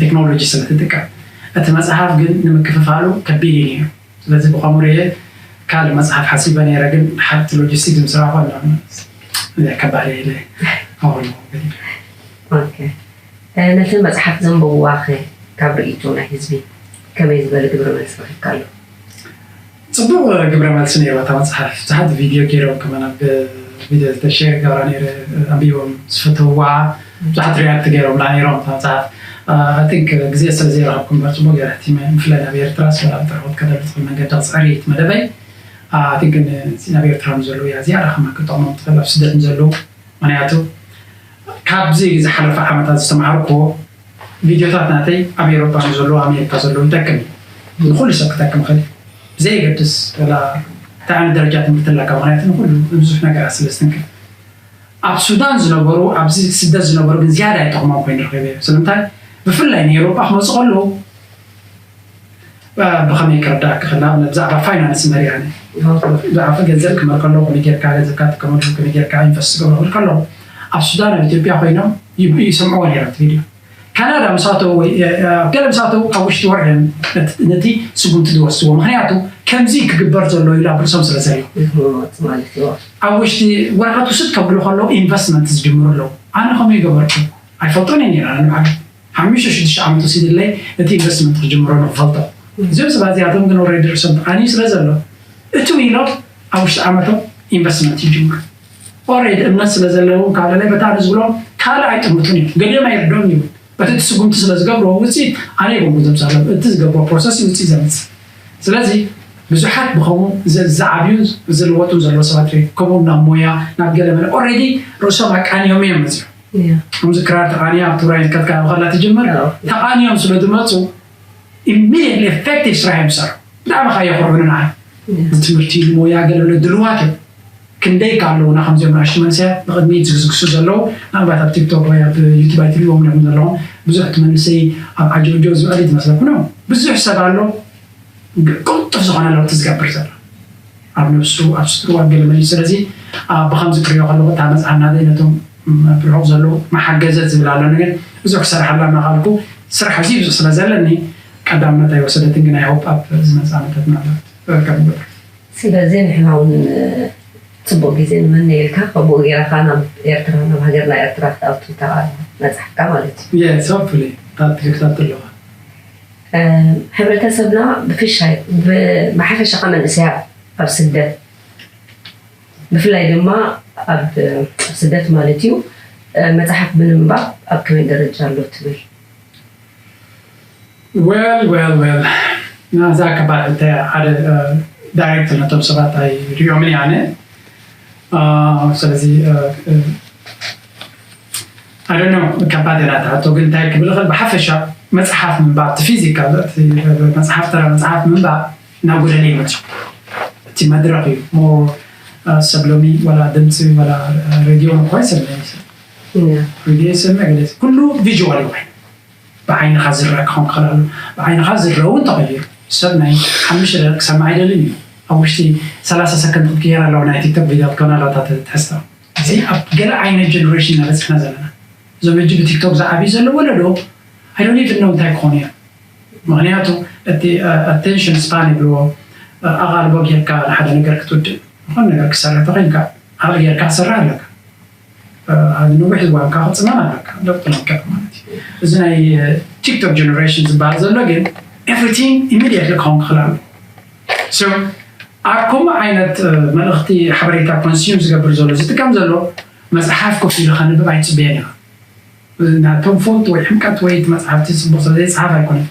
ቴክኖሎጂ ስለ ትጥቀም እቲ መፅሓፍ ግን ንምክፍፋሉ ከቢድ እዩ ነይሩ። ስለዚ ብኸምኡ ርየ ካልእ መፅሓፍ ሓሲበ ነይረ፣ ግን ሓንቲ ሎጂስቲክ ምስራኾ እዚኣ ከባድ ኢለ ኣወሎ ነቲ መፅሓፍ ዘንበብዋኸ ካብ ርእይቶ ናይ ህዝቢ ከመይ ዝበለ ግብረ መልሲ ረኺብካ ኣሎ? ፅቡቕ ግብረ መልሲ ነይርዋ እታ መፅሓፍ። ብዙሓት ቪድዮ ገይሮም ከማን ኣብ ቪድዮ ዝተሸር ገብራ ነይረ፣ ኣንቢቦም ዝፈተውዋ ብዙሓት ሪያክት ገይሮምላ ነይሮም እታ መፅሓፍ። I think ግዜ ስለ ዘይረኸብኩ እምበር ፅቡቕ ገይረ ሕቲመ። ብፍላይ ናብ ኤርትራ ስለ ኣብ ጥርሑት ከደሉ ትኽእል መንገዲ ክፅዕር እየ እቲ መደበይ። I think ግን ናብ ኤርትራ ንዘለዉ እያ እዚኣ ዳኸማ ክጠቕሞም ትኽእል ኣብ ስደት ንዘለዉ። ምክንያቱ ካብዚ ዝሓለፈ ዓመታት ዝተምሃርኩዎ ቪድዮታት ናተይ ኣብ ኤሮፓ ንዘለዉ ኣሜሪካ ዘለዉ ይጠቅም እዩ። ንኩሉ ሰብ ክጠቅም ይኽእል እዩ። ብዘየገድስ ወላ እንታይ ዓይነት ደረጃ ትምህርቲ ኣለካ፣ ምክንያቱ ንኩሉ ብዙሕ ነገራት ስለ ዝትንክፍ። ኣብ ሱዳን ዝነበሩ ኣብዚ ስደት ዝነበሩ ግን ዝያዳ ይጠቕሞም ኮይኑ ረኺበዮ። ስለምንታይ? ብፍላይ ንኤሮፓ ክመፁ ከለዉ ብኸመይ ክረዳእ ክኽእል ንኣብነት ብዛዕባ ፋይናንስ መሪያኒ ብዛዕባ ገንዘብ ክመር ከለዉ ከመይ ጌርካ ገንዘብካ ትጥቀመሉ ከመይ ጌርካ ኢንቨስት ትገብሮ ክብል ከለዉ ኣብ ሱዳን ኣብ ኢትዮጵያ ኮይኖም ይሰምዕዎ ነይሮም እቲ ቪድዮ። ካናዳ ምስ ኣተዉ ወይ ኣብ ገለ ምስ ኣተዉ ኣብ ውሽጢ ወርሒ እዮም ነቲ ስጉምቲ ዝወስድዎ። ምክንያቱ ከምዚ ክግበር ዘሎ ኢሉ ኣብ ርእሶም ስለ ዘሎ። ኣብ ውሽጢ ወረቐት ውስድ ከብሉ ከለዉ ኢንቨስትመንት ዝጅምሩ ኣለዉ። ኣነ ከምኡ ይገበርኩ ኣይፈልጦን እየ ነይረ ኣነ ባዕለይ። ሓሙሽተ ሽዱሽተ ዓመት ወሲድለይ ነቲ ኢንቨስትመንት ክጅምሮ ንክፈልጦ። እዚኦም ሰባት እዚኣቶም ግን ኦልሬዲ ርእሶም ተቓንዩ ስለ ዘሎ እትው ኢሎም ኣብ ውሽጢ ዓመቶም ኢንቨስትመንት ይጅምሩ። ኦልሬዲ እምነት ስለ ዘለዎም ካብ ለላይ በታ ኣነ ዝብሎም ካልእ ኣይጥምቱን እዮም። ገሊኦም ኣይርድኦም እዩ። በቲ እቲ ስጉምቲ ስለ ዝገብርዎ ውፅኢት ኣነ ይኮንኩ ዘምፅእ ኣለኹ። እቲ ዝገብሮ ፕሮሰስ እዩ ውፅኢት ዘምፅእ። ስለዚ ብዙሓት ብኸምኡ ዝዓብዩ ዝልወጡ ዘለዉ ሰባት ርኢ ከምኡ ናብ ሞያ ናብ ገለ መለ ኦልሬዲ ርእሶም ኣቃንዮም እዮም መፅኦም። ከምዚ ክራር ተቃንያ ኣብ ትግራይ ከትካ ከላ ትጅምር ተቃንዮም ስለ ዝመፁ ኢሚዲየትሊ ኤፌክቲቭ ስራሕ እዮም ዝሰርሑ። ብጣዕሚ ከኣ የኹርዑኒ ንዓይ። ንትምህርቲ ንሞያ ገለ ገለ ድልዋት እዮም። ክንደይ ከ ኣለዉና ከምዚኦም ንኣሽቱ መንእሰያት ንቕድሚት ዝግስግሱ ዘለዉ ምናልባት ኣብ ቲክቶክ ወይ ኣብ ዩቱብ ኣይትሪእዎም ኢኹም ዘለኹም ብዙሕ እቲ መንእሰይ ኣብ ዓጀውጀው ዝበለ እዩ ዝመስለኩም ነው ብዙሕ ሰብ ኣሎ ቅልጡፍ ዝኾነ ለውጢ ዝገብር ዘሎ ኣብ ነብሱ ኣብ ስድርኡ ኣብ ገለ መሊሱ ስለዚ ብከምዚ ክሪኦ ከለኩ እታ መፅሓፍ ናተይ ነቶም ብርሑቅ ዘለዉ መሓገዘት ዝብል ኣለኒ ግን ብዙሕ ክሰርሓላ እናካልኩ ስራሕ ኣዝዩ ብዙሕ ስለ ዘለኒ ቀዳምነት ኣይወሰደትን ግን ኣይሆፕ ኣብ ዝመፅእ ዓመታት ምናልባት ከብር ስለዚ ንሕና እውን ፅቡቅ ግዜ ንመነየልካ ከምኡ ገይራ ከዓ ናብ ኤርትራ ናብ ሃገርና ኤርትራ ክትኣቱ እታ መፅሓፍካ ማለት እዩ yes hopefully ክትኣቱ ኣለዋ ሕብረተሰብና ብፍሻይ ብሓፈሻ ከዓ መንእሰያ ኣብ ስደት ብፍላይ ድማ ኣብ ስደት ማለት እዩ መፅሓፍ ብምንባብ ኣብ ከመይ ደረጃ ኣሎ ትብል well well well ናዛ ከባድ እንተ ሓደ ዳይሬክት ነቶም ሰባት ኣይሪኦምን ኣነ ስለዚ ኣደኖ ከባድ ናታ ሕቶ ግን እንታይ ክብል ኽእል ብሓፈሻ መፅሓፍ ምንባብ እቲ ፊዚካል መፅሓፍ ተራ መፅሓፍ ምንባብ እናጎደለ ይመፅእ እቲ መድረክ እዩ ሞ ሰብ ሎሚ ወላ ድምፂ ወላ ሬድዮ ምኳ ይሰምዕ ሬድዮ ይሰምዕ ገለ ኩሉ ቪዥዋል ይኮይኑ ብዓይንኻ ዝረአ ክኸውን ክኽእል ኣሎ ብዓይንኻ ዝረአ እውን ተቐይሩ ሰብ ናይ ሓሙሽተ ደቂቕ ክሰምዕ ኣይደልን እዩ ኣብ ውሽጢ ሰላሳ ሰከንድ ክትቅየር ኣለዎ ናይ ቲክቶክ ቪድዮ ክትከውን ኣለዋ እታ ትሕዝቶ እዚ ኣብ ገለ ዓይነት ጀነሬሽን ኢና በፂሕና ዘለና እዞም ሕጂ ብቲክቶክ ዝዓብዩ ዘሎ ወለዶ I don't even know እንታይ ክኾኑ እዮም ምኽንያቱ እቲ ኣቴንሽን ስፓን ይብልዎ ኣቓልቦ ጌርካ ንሓደ ነገር ክትውድእ ዝኾነ ነገር ክሰርሕ ተኾይንካ ዓቕሊ ጌርካ ክትሰርሕ ኣለካ ኣብ ነዊሕ እዋን ከዓ ክፅመም ኣለካ ለውጢ ለምቀት ማለት እዩ እዚ ናይ ቲክቶክ ጀነሬሽን ዝበሃል ዘሎ ግን everything immediately ክኸውን ክኽእል ኣሎ so ኣብ ከምኡ ዓይነት መልእኽቲ ሓበሬታ ኮንሱም ዝገብር ዘሎ ዝጥቀም ዘሎ መፅሓፍ ኮፍ ኢሉ ከንብብ ኣይፅበየን ኢኻ ናቶም ፎንት ወይ ሕምቀት ወይ እቲ መፅሓፍቲ ፅቡቅ ስለ ዘይፀሓፍ ኣይኮነን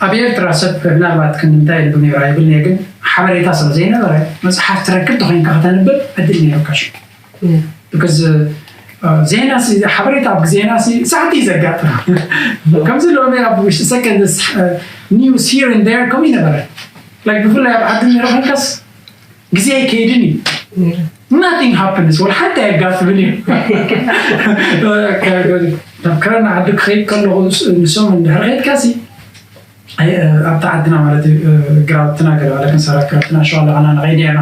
ኣብ ኤርትራ ሰብ ምናልባት ክንምንታይ የልቡ ነይሩ ኣይብል ነየ ግን ሓበሬታ ስለ ዘይነበረ መፅሓፍ ትረክብ ተኮይንካ ከተንብብ ዕድል ነይሩካ ሽዑ because ዜና ሓበሬታ ኣብ ዜና ሳዕቲ ዘጋጥም ከምዚ ሎሚ ኣብ ውሽጢ ሰከንድ news here and there ከምኡ ይነበረ ብፍላይ ኣብ ዓዲ ነይሩ ኮንካስ ግዜ ኣይከይድን እዩ nothing happens ወላ ሓንቲ ኣየጋጥምን እዩ ናብ ከረና ዓዲ ክኸይድ ከለኹ ንሶም እንድሕር ከይድካሲ ኣብቲ ዓድና ማለት እዩ ግራውትና ገለባለ ክንሰራ ክረትና ሸዋ ኣለኻና ንኸይድ ኢና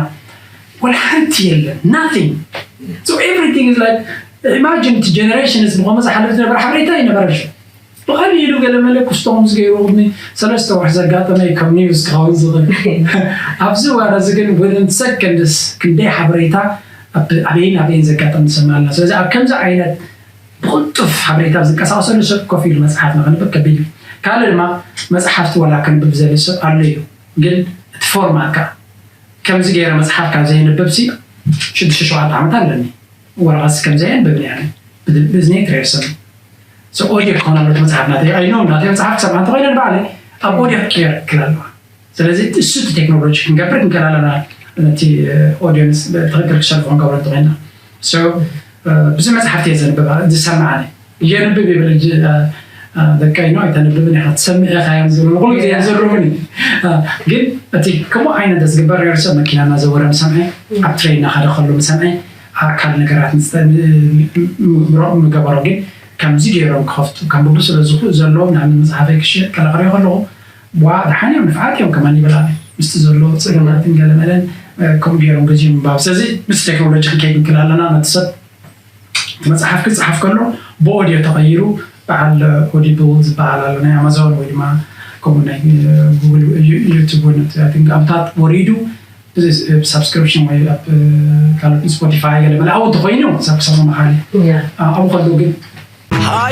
ወላ ሓንቲ የለን። Nothing. So everything is like, imagine እቲ generation እዚ ብኸመ ዝሓለፍ ዝነበረ ሓበሬታ ይነበረ። ብቐሊሉ ገለ መለ ክስቶም ዝገይሩ ቅድሚ ሰለስተ ወርሒ ዘጋጠመ ከም ኒውስ ክኸውን ዝኽእል። ኣብዚ ዋር እዚ ግን within seconds ክንደይ ሓበሬታ ኣበይን ኣበይን ዘጋጠም ንሰምዕ ኣለና። ስለዚ ኣብ ከምዚ ዓይነት ብቕልጡፍ ሓበሬታ ዝንቀሳቐሰሉ ሰብ ኮፍ ኢሉ መፅሓፍ ንኸንብብ ከቢድ እዩ። ካልእ ድማ መፅሓፍቲ ወላ ከንብብ ዘለ ሰብ ኣሎ እዩ፣ ግን እቲ ፎርማት ከዓ ከምዚ ገይረ መፅሓፍ ካብ ዘየንብብ ሲ ሽዱሽተ ሸውዓተ ዓመት ኣለኒ። ወረቐት ከም ዘየንብብ ነያ ብዝኒ ክሬርሰም ኦዲዮ ክኾን ኣሎ መፅሓፍ ናተይ ኣይኖ ናተይ መፅሓፍ ክሰምዓ እንተኮይነ ንባዕለ ኣብ ኦዲዮ ክር ክል ኣለዋ። ስለዚ እሱ እቲ ቴክኖሎጂ ክንገብር ክንከል ኣለና። ነቲ ኦዲየንስ ትኽክል ክሰልፎ ክንገብሮ እንተኮይና ብዙሕ መፅሓፍቲ እየ ዘንብባ ዝሰማዓኒ የንብብ ይብል ደቀይ ነው ኣይተንብብን ኢኻ ትሰምዕ ኢኻ እዮም ዝብሉ ኩሉ ግዜ እዮም ዝርሙኒ። ግን እቲ ከምኡ ዓይነት ዝግበር ነሩ ሰብ መኪና እናዘወረ ምሰምዐ ኣብ ትሬን እናኸደ ከሎ ምሰምዐ ኣካል ነገራት ምገበሮ ግን ከምዚ ገይሮም ክኸፍቱ ከንብቡ ስለ ዝኽእሉ ዘለዎም ንኣብነት መፅሓፈይ ክሽየጥ ከለኽርዮ ከለኹ ዋ ደሓን እዮም ንፍዓት እዮም ከማን ይበላኒ ምስቲ ዘሎ ፀገማትን ገለመለን ከምኡ ገይሮም ገዚኦም ምንባብ ስለዚ ምስ ቴክኖሎጂ ክንከይድ ንክእል ኣለና ነቲ ሰብ እቲ መፅሓፍ ክፅሓፍ ከሎ ብኦድዮ ተቐይሩ በዓል ኦዲብል ዝበሃል ኣሎ ናይ ኣማዞን ወይ ድማ ከምኡ ናይ ጉግል ዩቱብ ወይ ኣብታት ወሪዱ ሳብስክሪፕሽን ወይ ኣብ ካልኦት ስፖቲፋይ ገለ መለ ኣብኡ እንተኮይኑ ሰብ ክሰሙ መኻሊ ኣብኡ ከሎ ግን